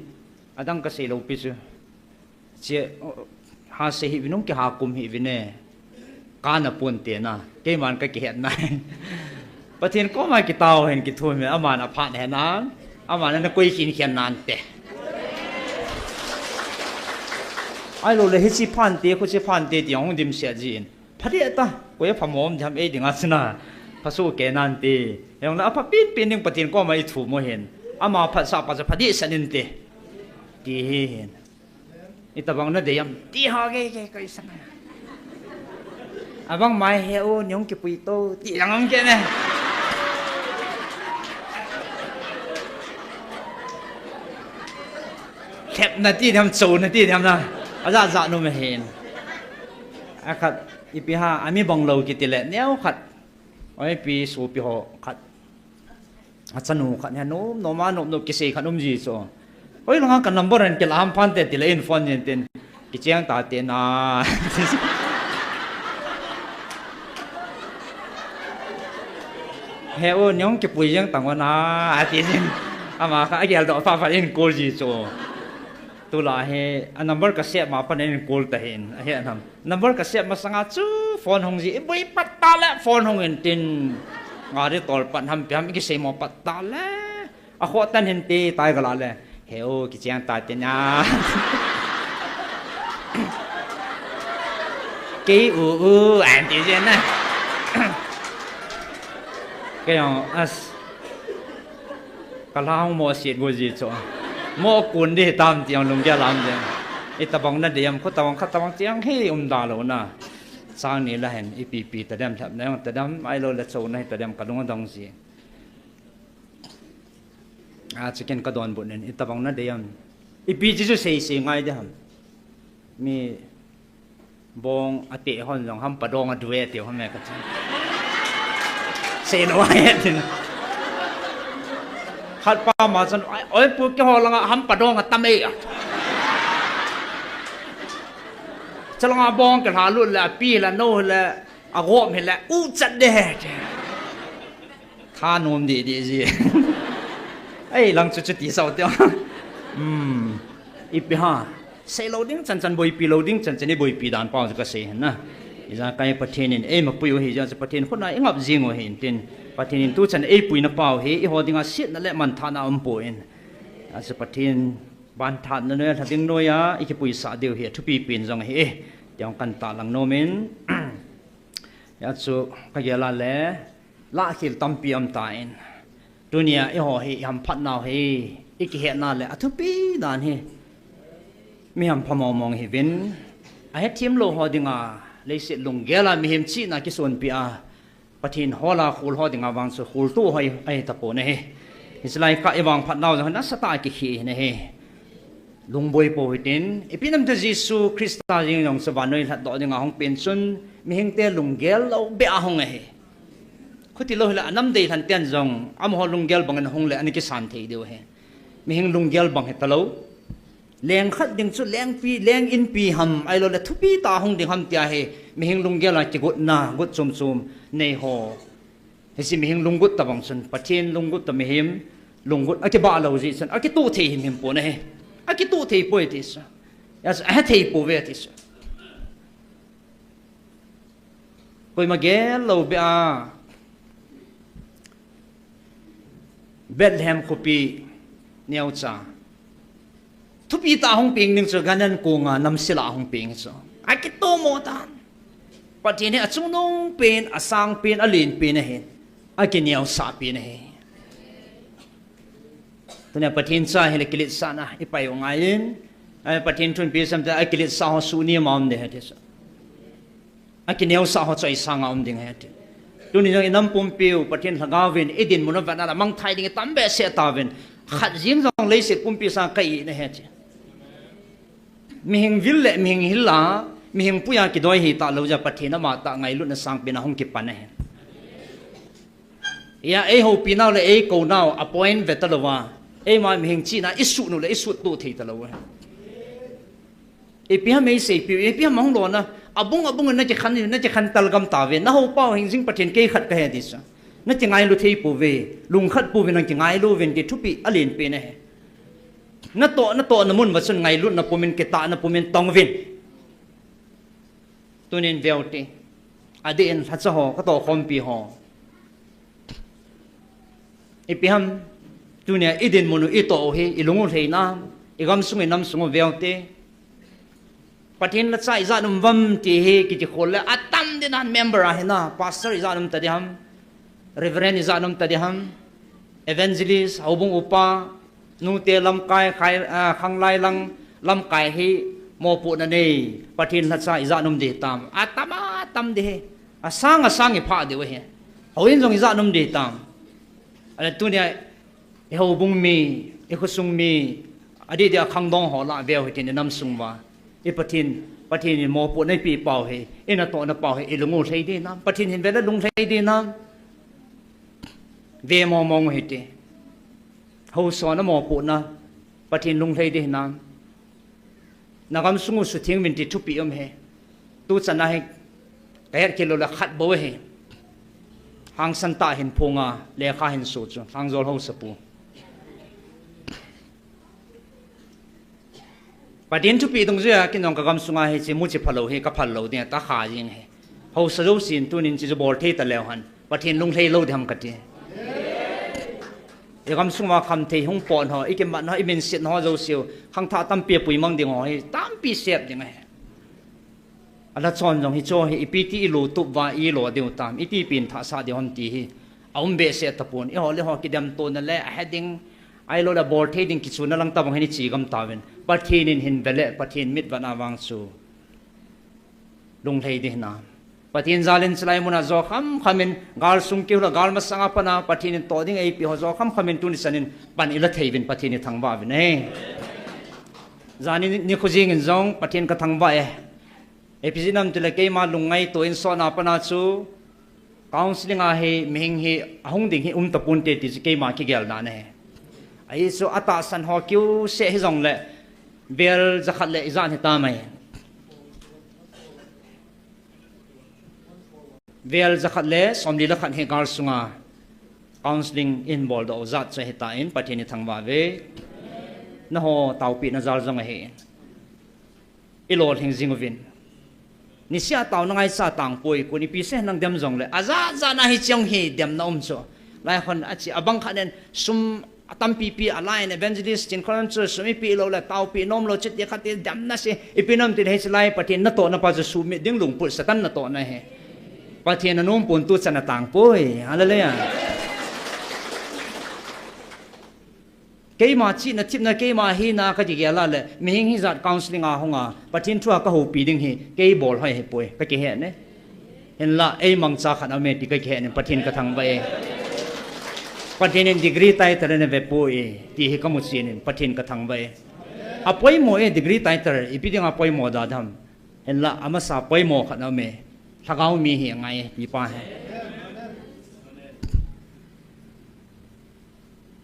adang kaseilou pi chu. Che, ha sei hih uvin, hung kiha kum hih uvin e. Kana pon te na, keiman kakihet na. Pathen koma kitao hen kithum hen, aman aphat hen an, aman ana koi khin khen nante. Ahilou le hiche phante, khuche phante ti hung dimset jin. Pha deh ta, koi apha mom jam ei dinga chuna. Phaso kei nante. Jong le apha pen pen ding Pathen koma ithum u hen. Ama phatsah pa chu pha deh sah inte. Ti hi hen. Itobang nadei ham ti ho gei gei koi sang. Abang mai he u, nei hung kipui to ti jong um kit ne. Lhepna ti ding ham, chouna ti ding ham na. Ajat jat um ahin. Akhat ipi ham, ami bang lou kiti le neo khat. Oi, ipi sopi ho khat. Achanu khat hi nom nom a, nom nom kisei khat um ji chu. Oi, langa ka number hin kila ham phante ti le in phone jin tin. Kicheng ta te na. He u, nei hung kipui jeng tang u na, ati jin. Ama kha ageldoh pha pha in call ji chu. Tulai hi, a number ka save ma phat in call ta hin, ahi anam. Number ka save masanga chu phone hung ji, iboi pat ta le phone hung in tin. Gari tol pat ham pi ham ikisei mo pat ta le. Akhoh tan hin ti tai kala le. He u, kicheng ta te na. Kei u u, an ti jin na. Kei jong, as. Ka lhang mo sit go ji chu. Mo kun di tam ti jong lunggel lam jeng. Itobang nadei ham, khutobang khatobang ti jong hi um da lou na. Chang ni la hin, ipi pi tadem lhepna jong tadem, ahilou le chouna hi tadem kalung adong ji. A, chicken ka donbut nin, itobang nadei ham. Ipi ti chu sei sei ngai di ham. Mi bong ate hon jong hampa dong adue ti hon me ka chu. Sei lou ahi tin. Khat pa ma chun, oi, oi pu keiho langa hampa dong atam e. Chalanga bong ka lha lut le, api le, nou le, agom hi le, u chat de. Tha nom di di ji. Ei, lang chu chu ti sao teo. Hmm. Ipi ham. Sei lou ding chan chan boipi lou ding chan chan iboipi dan pau chu ka sei hen na. Ijakai Pathen in eima pui u hi jeh chu Pathen khut na ingap jing u hin tin. Pathen in tu chan eipuina pau hi eiho dinga setna le manthahna um poi. Achu Pathen Vanthatna noiya, lhading noiya ikipuisah diu hi athupi pen jong ahi e, ti jong kahin tahlang nom in. Hijeh chun kagel a le, lahkhel tampi aum tan, tunia eiho hi ihamphat nau hi ikihetna le athupi dan hi mihampha mongmong hiuvin, ahethem lou ho dinga leiset lunggel a mihem chihna kisonpi a, Pathen hol a khol ho dinga vang chu kholtoh ho ahi tapon ahi. Hiche lai kah ivangphat nau jong nasatah a kikhel in ahi. Lungboi pou hitin, ipi ham itile Jesu Christa jeng jong chu vannoi lhatdoh dinga hung pen chun, mihingte lunggel lou beh a hung ahi. Chuti lou hile anam deilhen ten jong amaho lunggel bangin hung le ana kisan thei diu ahi. Mihing lunggel bang hitalou. Leng khat ding chu lengpi, leng inpi ham, ahilou le thupi tah a hung ding ham tia hi, mihing lunggel a kigotna, got chom chom nei ho. Hiche mihing lunggot tabang chun, Pathen lunggot toh mihem lunggot akibah lou jeh chun, akitoh thei himhim pon ahi. Akitoh thei poi ti chu. Hijeh chun, ahe thei pouve ti chu. Koima gel lou beh a, Bethlehem khopi neocha. Thupi tah a hung peng ding chu Canaan konga namse lah a hung peng chu. Akitomo tan. Pathen hi achungnung pen, asang pen, alen pen ahi. Akineosah pen ahi. Tunia Pathen cha hile kiletsahna ipai u ngai in. Ai, Pathen thu ipi asei em itile akiletsah ho suni ma um ding ahi ti chu. Akineosah ho chu isanga um ding ahi ti. Tuni jong inam pumpiu Pathen lhagao vin idinmun uva vet na le mangthai ding itam behseh tauvin. Khat jeng jong leiset pumpi sang ka-i na ahi ti. Mihing vil le mihing hil a, mihing puia kidoi hita lou jeh a Pathen amatah ngailutna sangpen a hung kipan ahi. Hia, eihoupi nau le eikou nau appoint ve talouva, eima mihing chihna isuhnu le isuttoh thei talou ahi. Ipi ham eiseipiu, ipi ham ahung lona, abung abung in nakikhen, nakikhen talgam tauve, nahoupa u hingjing Pathen kei khat kahi ti chu. Nakingailu thei pouve, lungkhat pouvin nakingailu uvin ti thupi alen pen ahi. Natoh, natohna mun uva chun ngailutna pumin, kitahna pumin tong uvin. Tunin veu te. Adeh in lhacha ho, katoh khompi ho. Ipi ham, tunia idinmun u itoh u hi, ilung u lhei nam, igamsung inamsung u veu te. Pathen lhacha ijat um uvem ti hi, kiti khol le, atam ding nan member ahi na, pastor ijat um tading ham, reverend ijat um tading ham, evangelist, houbung upa, nute lamkai, khai, ah, khanglai lang, lamkai hi, mopohna nei, Pathen lhacha ijat um ding hitam, atam, atam ding hi, asang, asang iphah diu ahi, houin jong ijat um ding hitam, ale tunia, ihoubung mi, ikhosung mi, adeh deh a khangdong ho lah veu hitin inamsung uva. I Pathen, Pathen in mopohna eipeh pau hi, inatohna pau hi, ilung u lhei ding nam, Pathen hin vele lung lhei ding nam. Ve mong mong u hite. Haosa na mopohna, Pathen lung lhei ding nam. Nagamsung u sutheng uvin ti thupi um e. Tuchan a hi, kahet kit lou le khat bou ahi. Hangsan tah hin phong a, lekha hin so chu, Lhangjol Haosapu. Pathen thupeh dungjuia, kei jong kagamsunga hiche muchi phalou hi kaphal lou ding, kakha jing ahi. Haosa jousen tunin hiche chu bol thei taleu hen, Pathen lung lhei lou ding ham kati. Igamsunga khamthei hung pot ho, ikimat ho, iminset ho jouseu, khangthah tampi apuimang ding ho hi, tampi sep ding ahi. Alhachon jong hicheho hi, ipi ti ilotup uva, ilo diu tam, iti pen thahsah diu ham ti hi, aum behseh tapon, eiho le eiho kidemtona le, ahe ding, ahilou le bol thei ding kichuna lang tobang hin iche gam tauvin, Pathen in hin vele, Pathen mitvetna vang chu, lung lhei ding hinam. Pathen jalin chulai muna jo khamkham in, gal sung kihula, gal masanga pana, Pathen in toh ding eipeh ho jo khamkham in tuni chan in pan ila thei uvin Pathen ithangvah uvin ahi. Jani nikho jeng in jong Pathen kathangvah e. Ipi jeh ham itile keima lungngaito in sotna pana chu, counselling a hi mihing hi ahung ding hi um taponte ti chu keima kigelna ahi. Ahi chu atahsan ho kiuseh hijongle, vel jakhat le ijat hitam ahi. Vel jakhat le somli le khat hi gal sunga counselling ihin boldoh u jat chu ahitan, Pathen ithangvah uve. Nangho taopehna jal jong ahi. Ilolhing jing uvin. Niseh a taona ngaichat tangpoi, kon ipi seh nang dem jongle, ajat jat na hiche hi demna um chu. Lai khon ache, abang khat nen sum Atampipi a line evangelist chin kholam chu sumipi lou le taopi nom lou chu ti khat ti damna si. Ipi nam ti le hiche lai Pathen natohna pa chu sumit ding lungput Satan natohna ahi. Pathen anom pon tu chan atang poi. Hallelujah. Keima chihna themna keima hina kakigel a le, mihem hijat counselling a hung a, Pathen thu a kahoupi ding hi, kei bol hoi ahipoi, kakihet e. Hinla, ei mangcha khat aume ti kakihet in, Pathen kathangvah e. Pathen in degree title ana vepoi, ti hi kamu chen in, Pathen kathangvah e. Apoimo e, degree title, ipi dinga poimo da dem. Hinla, amasa poimo khat aume, lhagao mi hi angai e, ti pa hi.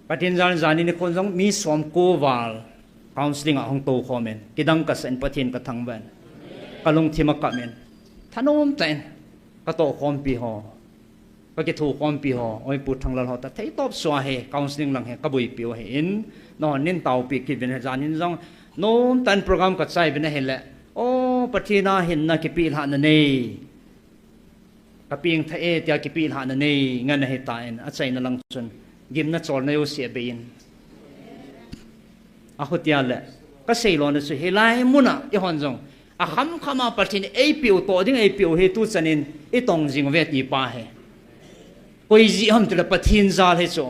Pathen jal in jan in nikho jong mi somko val counselling a hung toukhom in, kidang kasah in Pathen kathangvah in, kalungthim akam in, thanom tah in, katoukhompi ho, kakithukhompi ho, oi Pu Thanglal ho ta, theitop sua hi, counselling lang hi, kabuipi u ahi in, nahon nin taopi kit uvin, jan in jong, nomtah in program kachai uvin ahile, o, Pathen a hinna kipelhahna nei. Kapeng tha e, tia kipelhahna nei ngen ahitan, achaina lang chun, gimna cholna jouse abei in. Ahutia le, kasei lona chu hilai muna, eihon jong, akhamkhama Pathen in eipeh u toh ding eipeh u hi tuchan in, itong jing uve ti pa hi. Koi jeh ham tile Pathen jal hi chu.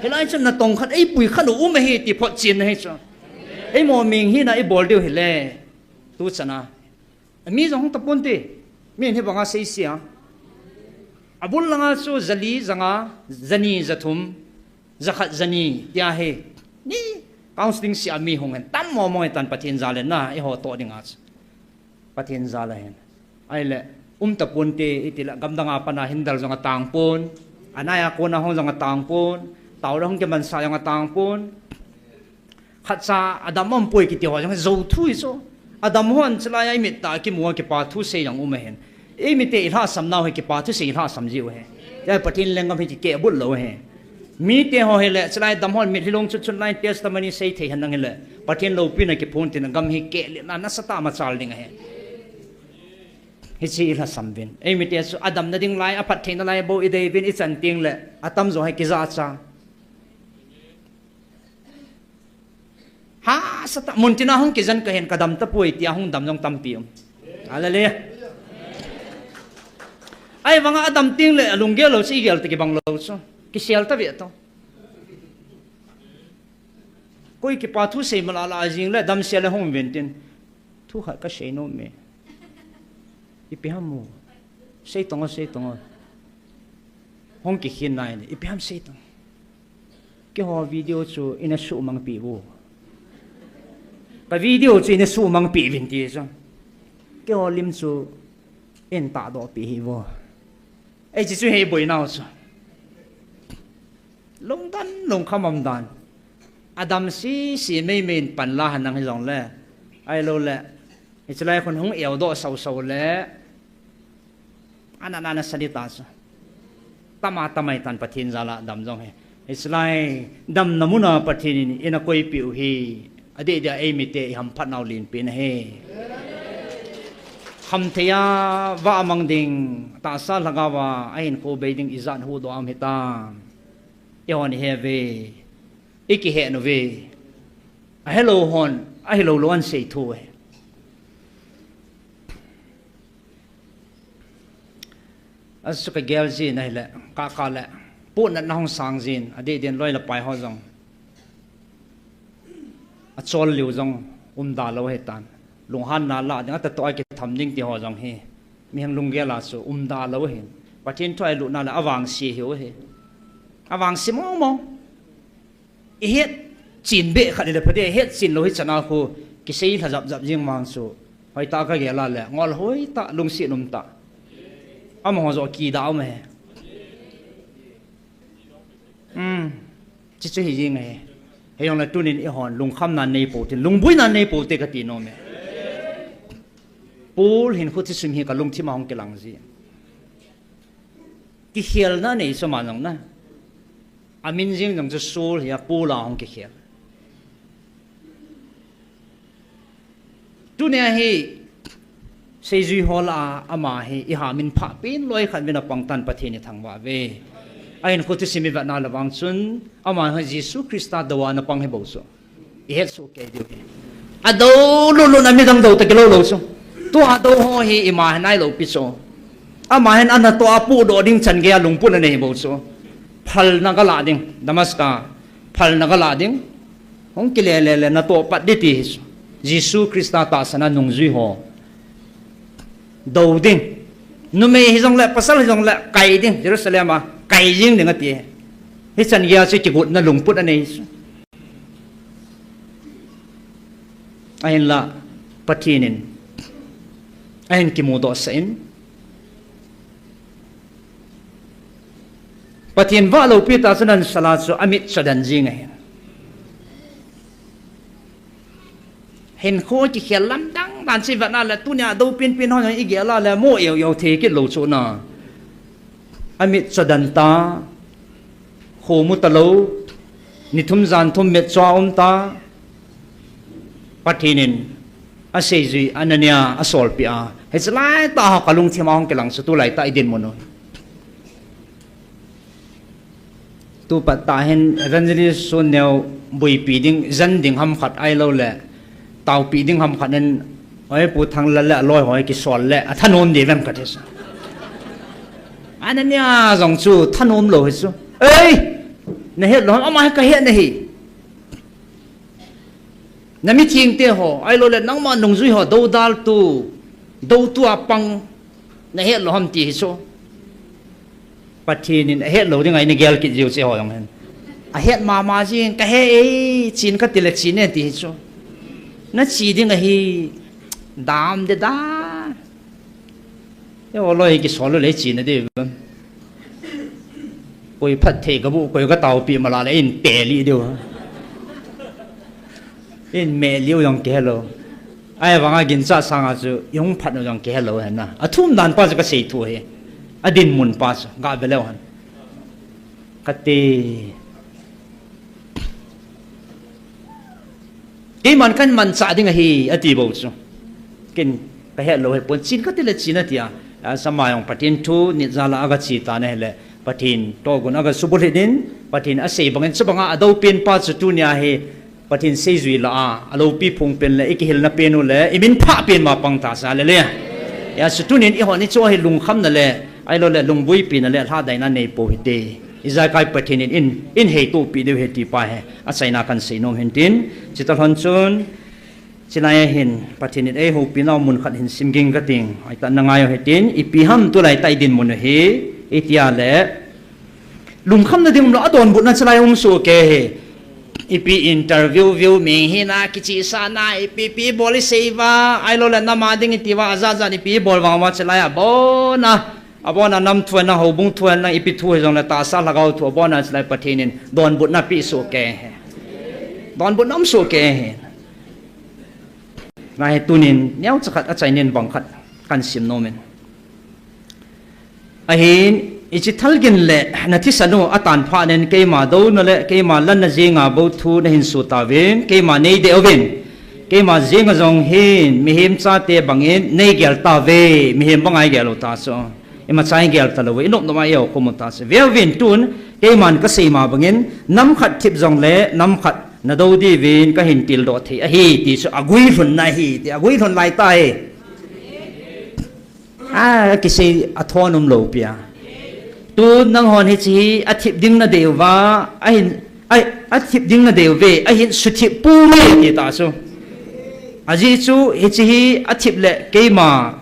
Hilai chun natong khat eipui khat u um ahi ti photchenna hi chu. Eimo ming hina ibol diu hile. Tuchan a. Mi jong hung taponte. Mi hi banga seise a. Abul langa chu jali, janga, jani, jathum, jakhat, jani, tia hi. Ni counselling se a mi hung hen. Tam momo hitan Pathen jal in na, eiho toh dinga chu. Pathen jal ahin. Ahile, um taponte, itile, gamdang a pat a hin del jong atang pon. Anai a kona hung jong atang pon. Taona hung kimansah jong atang pon. Khatcha adam umpoi kiti ho jong jou thu hi chu. Adam hon chulai a imit a kimu a kipa thusei jong um ahin. Eimite ilhahsam nau hi kipa thusei ilhahsam jiu ahi. Tia Pathen lenggam hi kikehbut lou ahi. Mite ho hile chulai adam hon mitlhi long chutchut lai testimony sei thei henlang hile. Pathen loupina kiphong tin gam hi kehletna nasatah a machal ding ahi. Hiche ilhahsam uvin. Eimite chu adamna ding lai, aphattheina lai bou idei uvin ichan tengle atamjo hi kijahcha. Hahsatah, muntina hung kijen kahin kadam tapoi tia hung dam jong tampi um. Hallelujah. Ahivanga adam tengle alunggel lou chu igel toh kibang lou chu. Kisel tave toh. Koi kipa thusei malala jing le damsel le hung uvin tin. Thu khat kasei nom e. Ipi ham u. Seitong o, seitong o. Hung kikhin nai le. Ipi ham seitong. Keiho video chu ina suhmangpeh uvo. Ka video chu ina suhmangpeh uvin ti chu. Keiho lim chu ina tahdohpeh hih uvo. Ei, hiche chu hi iboinau chu. Lungdon, lungkham umdan. Adam sese meimei in panla henlang hijongle. Ahiloule. Hiche lai khun hung eudoh sausau le. Ana, ana, ana sadi ta chu. Tama, tama hitan Pathen jal a dam jong hi. Hiche lai damna muna Pathen in eina koipeh u hi. Adeh dia eimite ihamphat nau lenpen ahi. Khamthei a vah mang ding, tahsa lhagao a ahinkho bei ding ijat huhdoh a um hitam. Eihon ihe uve. Ikihe nauve. Ahelou hon, ahilou lou ahin sei thou ahi. Achu kagel jin ahile, kaka le, pohnatna hung sang jin, adeh din loi le pai ho jong. Achol liu jong, umda lou ahitan. Lunghanna lah ding, atatoh a kitham ding ti ho jong hi. Mihem lunggel a chu, umda lou ahin. Pathen thu a ilutna le, avangse hiu ahi. Avangse momo. Ihet chen beh khat hile phate, ihet chen lou hichan a khu, kisei lha japjap jing vang chu. Hoitah kagel a le, ngol hoitah, lungset umtah. Amaho joh kidah um ahi. Um, hiche chu hi jeng ahi. Hijongle tunin eihon, lungkhamna neipou tin, lungboina neipou te kati nom e. Paul hinkho thusim hi kalungthim a hung kilang ji. Kikhelna nei chu ama jong na. Amin jeng jong chu Saul hi a, Paul a hung kikhel. Tunia hi, seijui ho lah a, ama hi, iha min phah pen loi khat uvin apang tan Pathen ithangvah uve. Ahin kho thusim ivetna le vang chun, ama hi Jesu Christa dou a ana pang hi bou chu. Ihet soh kei diu hi. Adou lulun a midang dou ta kilou lou chu. Tua dou ho hi ima hi nailou pi chu. Ama hin anatoh a pudoh ding chan geiya lungput anei hi bou chu. Phalna gala ding, Damascus. Phalna gala ding. Hung kile le le natoh pat ding ti hi chu. Jesu Christa tahsan a nungjui ho. Dou ding. Numei hijongle, pasal hijongle, kai ding. Jerusalem a, kai jing ding ati. Hichan geiya chu kigotna lungput anei chu. Ahinla, Pathen in. Ahin kimudoh sah in. Pathen vah loupi tah chun ahin sal a chu amit chodan jing ahi. Hinkho kikhel lamdang dan chu ivetna le tunia dou penpen ho igel a le mo eu eu thei kit lou chu na. Amit chodan ta, khomu talou, ni thum jan thum mit cho a um ta, Pathen in aseijui Anania asolpeh a. Hiche lai tah a kalungthim a hung kilang chu tulai tah idinmun u. Tupat tah hin evangelist Sun Neo buipi ding, jen ding ham khat ahilou le, taopi ding ham khat in, oi Pu Thanglal le aloi ho kisol le, athanom ding vem kati chu. Anania jong chu thanom lou hi chu. Ei! Nahet lou ham, ama hi kahet nahi. Namithengte ho, ahilou le nangma nungjui ho, dou daltu, dou tua pang, nahet lou ham ti hi chu. Pathen in ahet lou ding a eina gel kit jiu che ho jong hin. Ahet mama jing, kahe e, chen kati le chen e ti hi chu. Nache ding ahi, dam de da. Eiho loi kisol lou le chen a ding. Koi phatthei kabu, koi kataopi mala le in peli diu. In meh liu jong kihelou. Ahivanga ginchat sanga chu ihung phat u jong kihelou hen na. Athum dan pa chu kasei thu hi. Adinmun pa chu gave leu hen. Kati. Keiman kahin manchah ding ahi, ati bou chu. Ken kahet lou hipon, chen kati le chen ati a. Asama jong Pathen thu nit jal a agache tan ahile, Pathen tohgon agasubulhit in, Pathen asei bangin, chubanga adou pen pa chu tunia hi, Pathen seijui lah a, aloupi phung pen le, ikihilna pen u le, iminphah pen ma pang tase, hallelujah. Hijeh chun tunin eihon hiche hi lungkhamna le, ahilou le, lungboipina le, lhahdaina neipou hite. Ijakai Pathen in, in, in heitohpi diu ahi ti pa hi, achaina kahin seinom hin tin, chutah lhon chun, chulai a hin, Pathen in eihoupinau mun khat hin simging kating, aitah nangai u hitin, ipi ham tulai tah idinmun u hi, itia le, lungkhamna ding umlou, adonbutna chulai um soh kei hi. Ipi interview view meng hina, kichehsahna, ipi ipi bol isei uva, ahilou le nama ding iti uva, ajat jat ipi bol vang uva chulai a, abona, abona nam thu henlang, houbung thu henlang, ipi thu hijongle tahsa lhagao thu, abona chulai Pathen in donbutna pe soh kei hi. Donbutna um soh kei hi. Nahi tunin, neocha khat achaina in bang khat kahin sim nom in. Ahin, hiche thalgin le nathisan u atan phat in keima douna le keima lanna jenga bou thu nahin soh tauvin, keima neidei uvin. Keima jenga jong hin, mihem chate bangin neigel tauve, mihem banga igel u tase. Imacha igel talou, inop nop a iou khum u tase. Veuvin tun, keiman kasei ma bangin, nam khat thip jongle, nam khat nadou diuvin kahin tildoh thei ahi, ti chu aguilhunna ahi, ti aguilhun lai tah e. A, kisei athon umlou pi a. Tun nanghon hiche hi athip ding nadei uva, ahin, a, athip ding nadei uve, ahin suthip ponge ti tase. Ajeh chu hiche hi athip le keima,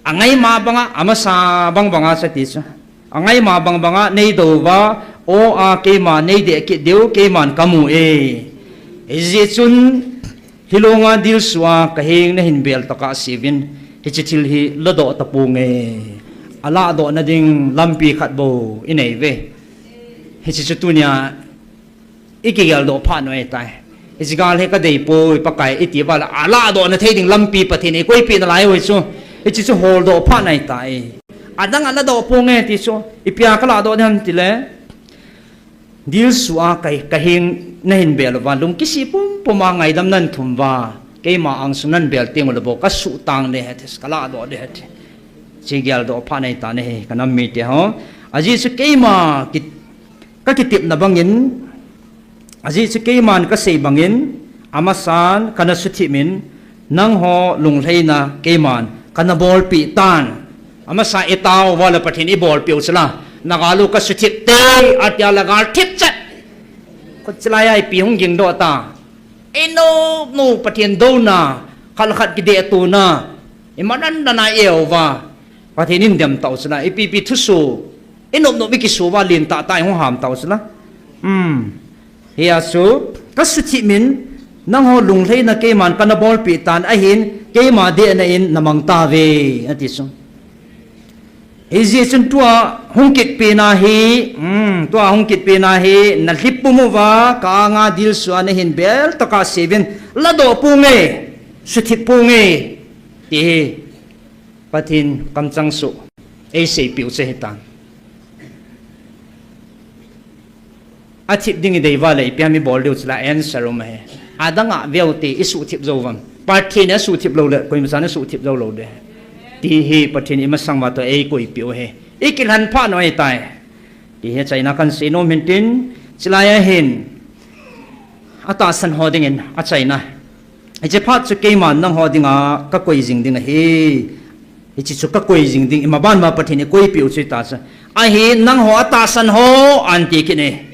angaima banga, amasa bang banga chu ti chu. Angaima bang banga neidou uva, o a keima neidei kit diu, keiman kamu e. Hijeh chun, hilonga dilsuh a kaheng nahin bel tokah seuvin, hiche thil hi ladoh taponge. Alahdohna ding lampi khat bou inei uve. Hiche chu tunia ikigeldoh phat u ahitai. Hiche gal hi kadeipoi Pakai iti uva le, alahdohna thei ding lampi Pathen in eikoipeh nalai u hi chu. Hiche chu holdoh phat u ahitai. Adang aladoh ponge ti chu, ipi a kalahdoh ding ham tile, dilsuh a ka, kaheng nahin bel uva, lungkisih pumpum a ngaidam nahin thum uva, keima angsung nahin bel teng ule bou kasuh tang ding ahi, kalahdoh ding ahi. Hiche geldoh phat u ahitai, kanam mite ho. Ajeh chu keima ki, kakitepna bangin, ajeh chu keiman kasei bangin, amasan kana suthip in, nangho lunglhaina keiman kana bolpeh tan. Amasa itao uva le Pathen ibolpeh u chu la. Nagal u kasuthip te, atia le gal thip chet. Kho chulai a ipi hung gingdoh ta. Inop nop Pathen douna, khat le khat kideh tona, iman dan dan a i-e uva, Pathen in dem tau chu la, ipi ipi thuso, inop nop ikiso uva, lentah tah a ihung ham tau chu la. Hmm. Hia chu, kasuthip in, nangho lunglhaina keiman kana bolpeh tan ahin, keima dehna in namang tauve, ati chu. Hijeh chun tua hung kit pena hi, hmm, tua hung kit pena hi, nalhip pum uva, ka anga dilsuh a nahin bel tah a seiyun, ladoh ponge, suthip ponge, ti hi, Pathen kamchang chu eiseipeh u chu ahitan. Athip ding idei uva le, ipi ham ibol diu chu la answer um ahi. Adang a veu te isuhthip jou uvam. Pathen asuhthip lou le, koima chan asuhthip jou lou ding. Ti hi Pathen imasang uva toh eikoipeh u ahi. Ikilhen phat u ahitai. Ti hi achaina kahin sei nom in tin, chulai a hin, atahsan ho dingin achaina. Hiche phat chu keiman nangho dinga kakoi jing ding ahi. Hiche chu kakoi jing ding, imaban ma Pathen in koipeh u chu ita chu. Ahi nangho atahsan ho, ahin ti kit e.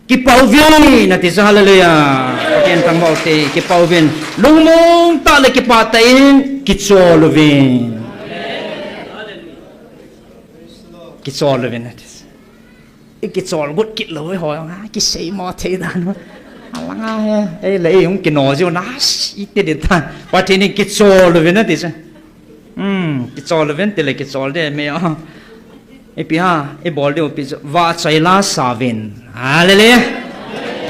Kipah uvin, ati chu, hallelujah. Pathen thangvah u te, kipah uvin. Lungmong tah le kipah tah in, kichol uvin. Kichol uvin, ati chu. Ikichol got kit lou, eiho, a, kisei mo thei dan mo. Alanga he, ei le, ei hung kino jiu na, iti di tan. Pathen in kichol uvin ati chu. Hmm, kichol uvin ti le kichol de me a. Ipi ham, ibol diu ipi chu, vahchoi la sa uvin. Hallelujah.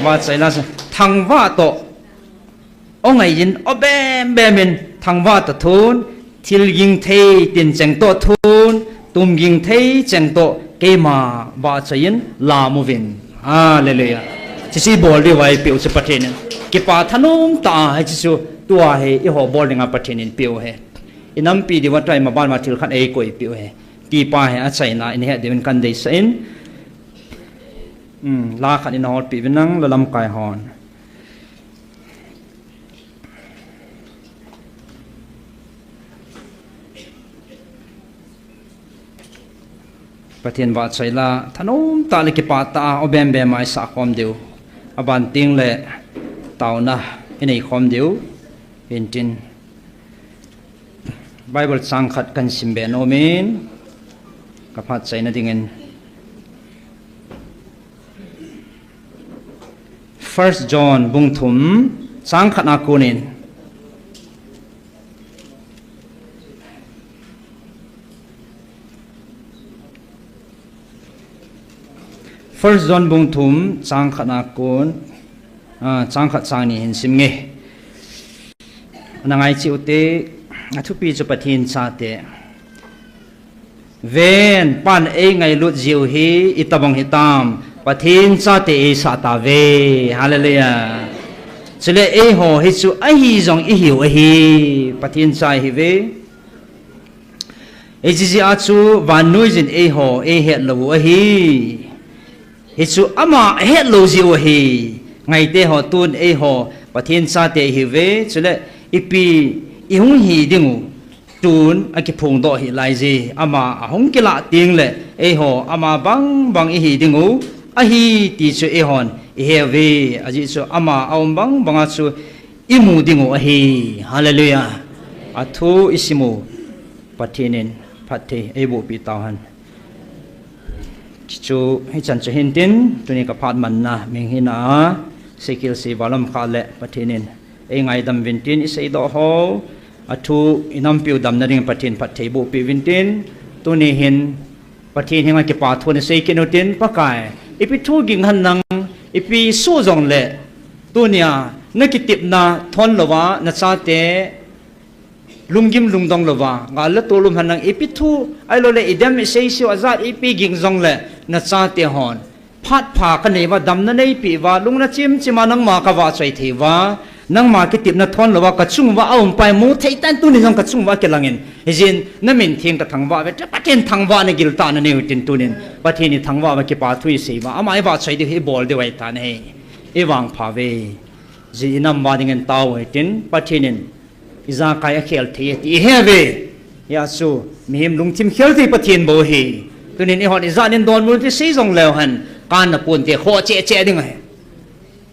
Vahchoi la sa. Thangvah toh. O ngai in, o bem bem in, thangvah toh thun, thil ging thei tin cheng toh thun, tum ging thei cheng toh, keima vahchoi in, lam uvin. Hallelujah. Chuche bol diu va eipeh u chu Pathen in. Kipah thanom tah a, hiche chu tua hi, eiho bol dinga Pathen in peh u ahi. Inampi diu va tua imaban ma thil khat eikoipeh u ahi. Ti pa hi achaina, ihet diuvin kahin deisah in. Hmm, la khat in holpeh uvin lang, la lamkai hon. Pathen vahchoi la, thanom tah le kipah tah a, o bem bem a isah khom diu. Aban teng le, taona, inei khom diu. Hintin. Bible chang khat kahin simbe nom in, kaphat chaina dingin. First John bung thum, chang khat a konin. First John bung thum, chang khat a kon, ah, chang khat chang ni hin sim nge. Ana ngai cheh u te, athupi chu Pathen chate. Ven, Pan eingailut jiu hi, itobang hitam, Pathen chate eisah tauve. Hallelujah. Chule eiho hi chu ahi jong ihiu ahi, Pathen cha ihiuve. Hiche jeh a chu vannoiyin eiho eihet lou u ahi. Hichu ama ahet lou jiu ahi. Ngaite ho, tun eiho Pathen chate ihiuve, chule ipi ihung hi dingu tun akiphongdoh hih laiye. Ama ahung kilah teng le eiho ama bang bang ihi dingu ahi ti chu eihon iheuve. Ajeh chu ama aum bang banga chu imu dingu ahi. Hallelujah. Athu isimu Pathen in phatthei eibohpi tauhen. Chu hichan chu hintin, tuni kaphat manna ming hina a, seikil sei valam kha le Pathen in eingaidam uvin tin, iseidoh ho, athu inampiu damna ding Pathen phatthei bohpi uvin tin, tuni hin Pathen henga kipa thu ana sei kit u tin, Pakai, ipi thu ging hen nang, ipi soh jongle, tunia nakitepna thon louva nachate lunggim lungdong louva, gal le tol um hen nang, ipi thu, ahiloule idem isei seiu ajat ipi ging jongle, nachate hon phat pha kanei uva, damna neipeh uva, lungna chimchim a nangma kavahchoi thei uva, Nangma kitepna thon louva kachunguva aum pai mu thei tan, tunin jong kachunguva kilangin. Hijeh in namin theng kathangvah uve, tia Pathen thangvahna giltah nanei uhitin tunin. Pathen ithangvah uva kipathu isei uva, ama ivahchoi diu hi ibol diu ahitan ahi. Ivangpha uve. Ji inam uva dingin tao uhitin, Pathen in ijakai akhel thei e ti ihe uve. Hijeh chun, mihem lungthim khel thei Pathen bou ahi. Tunin eihon ijat in donbut u ti sei jongleu hen, kanna ponte khoh cheh cheh ding ahi.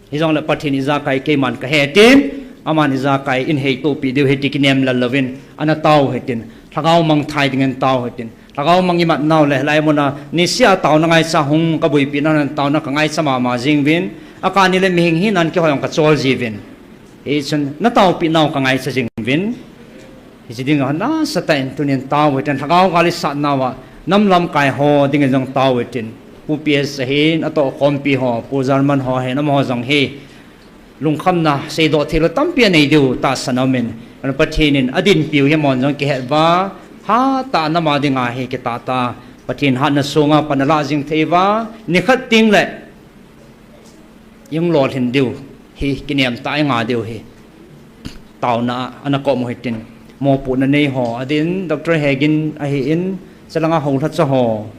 Hijongle Pathen ijakai keiman kahe tin, aman ijakai in heitohpi diu ahi ti kinem lal louvin, ana tao uhitin, lhagao mang thai dingin tao uhitin, lhagao mang imat nau le, hilai muna, nisea taona ngaicha hung kabuipi nan, taona kangaicha mama jing uvin, akani le mihem hinan keiho jong kachol jiuvin. Hichun, nataopi nau kangaicha jing uvin. Hiche dinga nasatah in tunin tao uhitin, lhagao gal isat nauva, nam lamkai ho dingin jong tao uhitin. Pu P S ahin, atohkhompi ho, Pu German ho ahin, amaho jong hi. Lungkhamna seidoh theilou tampi anei diu tahsan aumin. Pathen in adinpiu hi amahon jong kihet uva, hatah a nama dinga hi kitah tah a, Pathen hatna sunga pan alah jing thei uva, nikhat tengle, ihung lolhin diu hi, kinem tah a inga diu hi. Taona a ana kom uhitin, mopohna nei ho adin, Doctor Hegin ahin, chulanga houlhacha ho,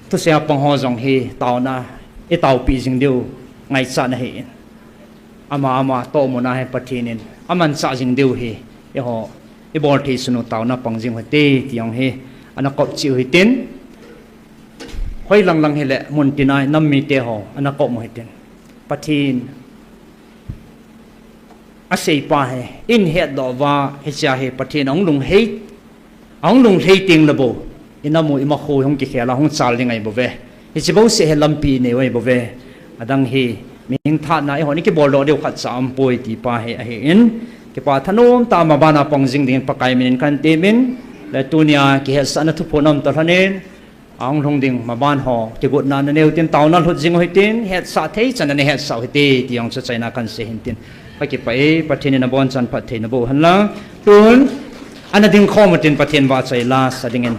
thusei a pang ho jong hi taona itaopi jing diu ngaichatna ahin. Ama ama tohmuna hi Pathen in amanchah jing diu hi, eiho ibol thei sunu taona pang jing uhite ti jong hi ana kop cheh uhitin, hoilang lang hile muntina nam mite ho ana kom uhitin, Pathen aseipa hi in hetdoh uva, hichea hi Pathen ahung lunghei, ahung lunglhei tengle bou, inam u imakho hung kikhel a hung chal ding ahibouve. Hiche bouseh hi lampi inei u ahibouve. Adang hi, mihing thahatna eihon ikiboldoh diu khatcha aumpoi ti pa hi ahin, kipa thanom tah a maban a pang jing dingin Pakai minin kahin temin, le tunia kihetsahna thuphon aum talhonin, ahung lhung ding maban ho kigotna nanei utin, taona lhut jing uhitin, hetsah thei chan nanei hetsah uhite ti jong chu achaina kahin sei hintin. Kakipah e, Pathen in abonchan phatthei naboh u henlang. Tun, ana dingkhom utin Pathen vahchoi lasa dingin.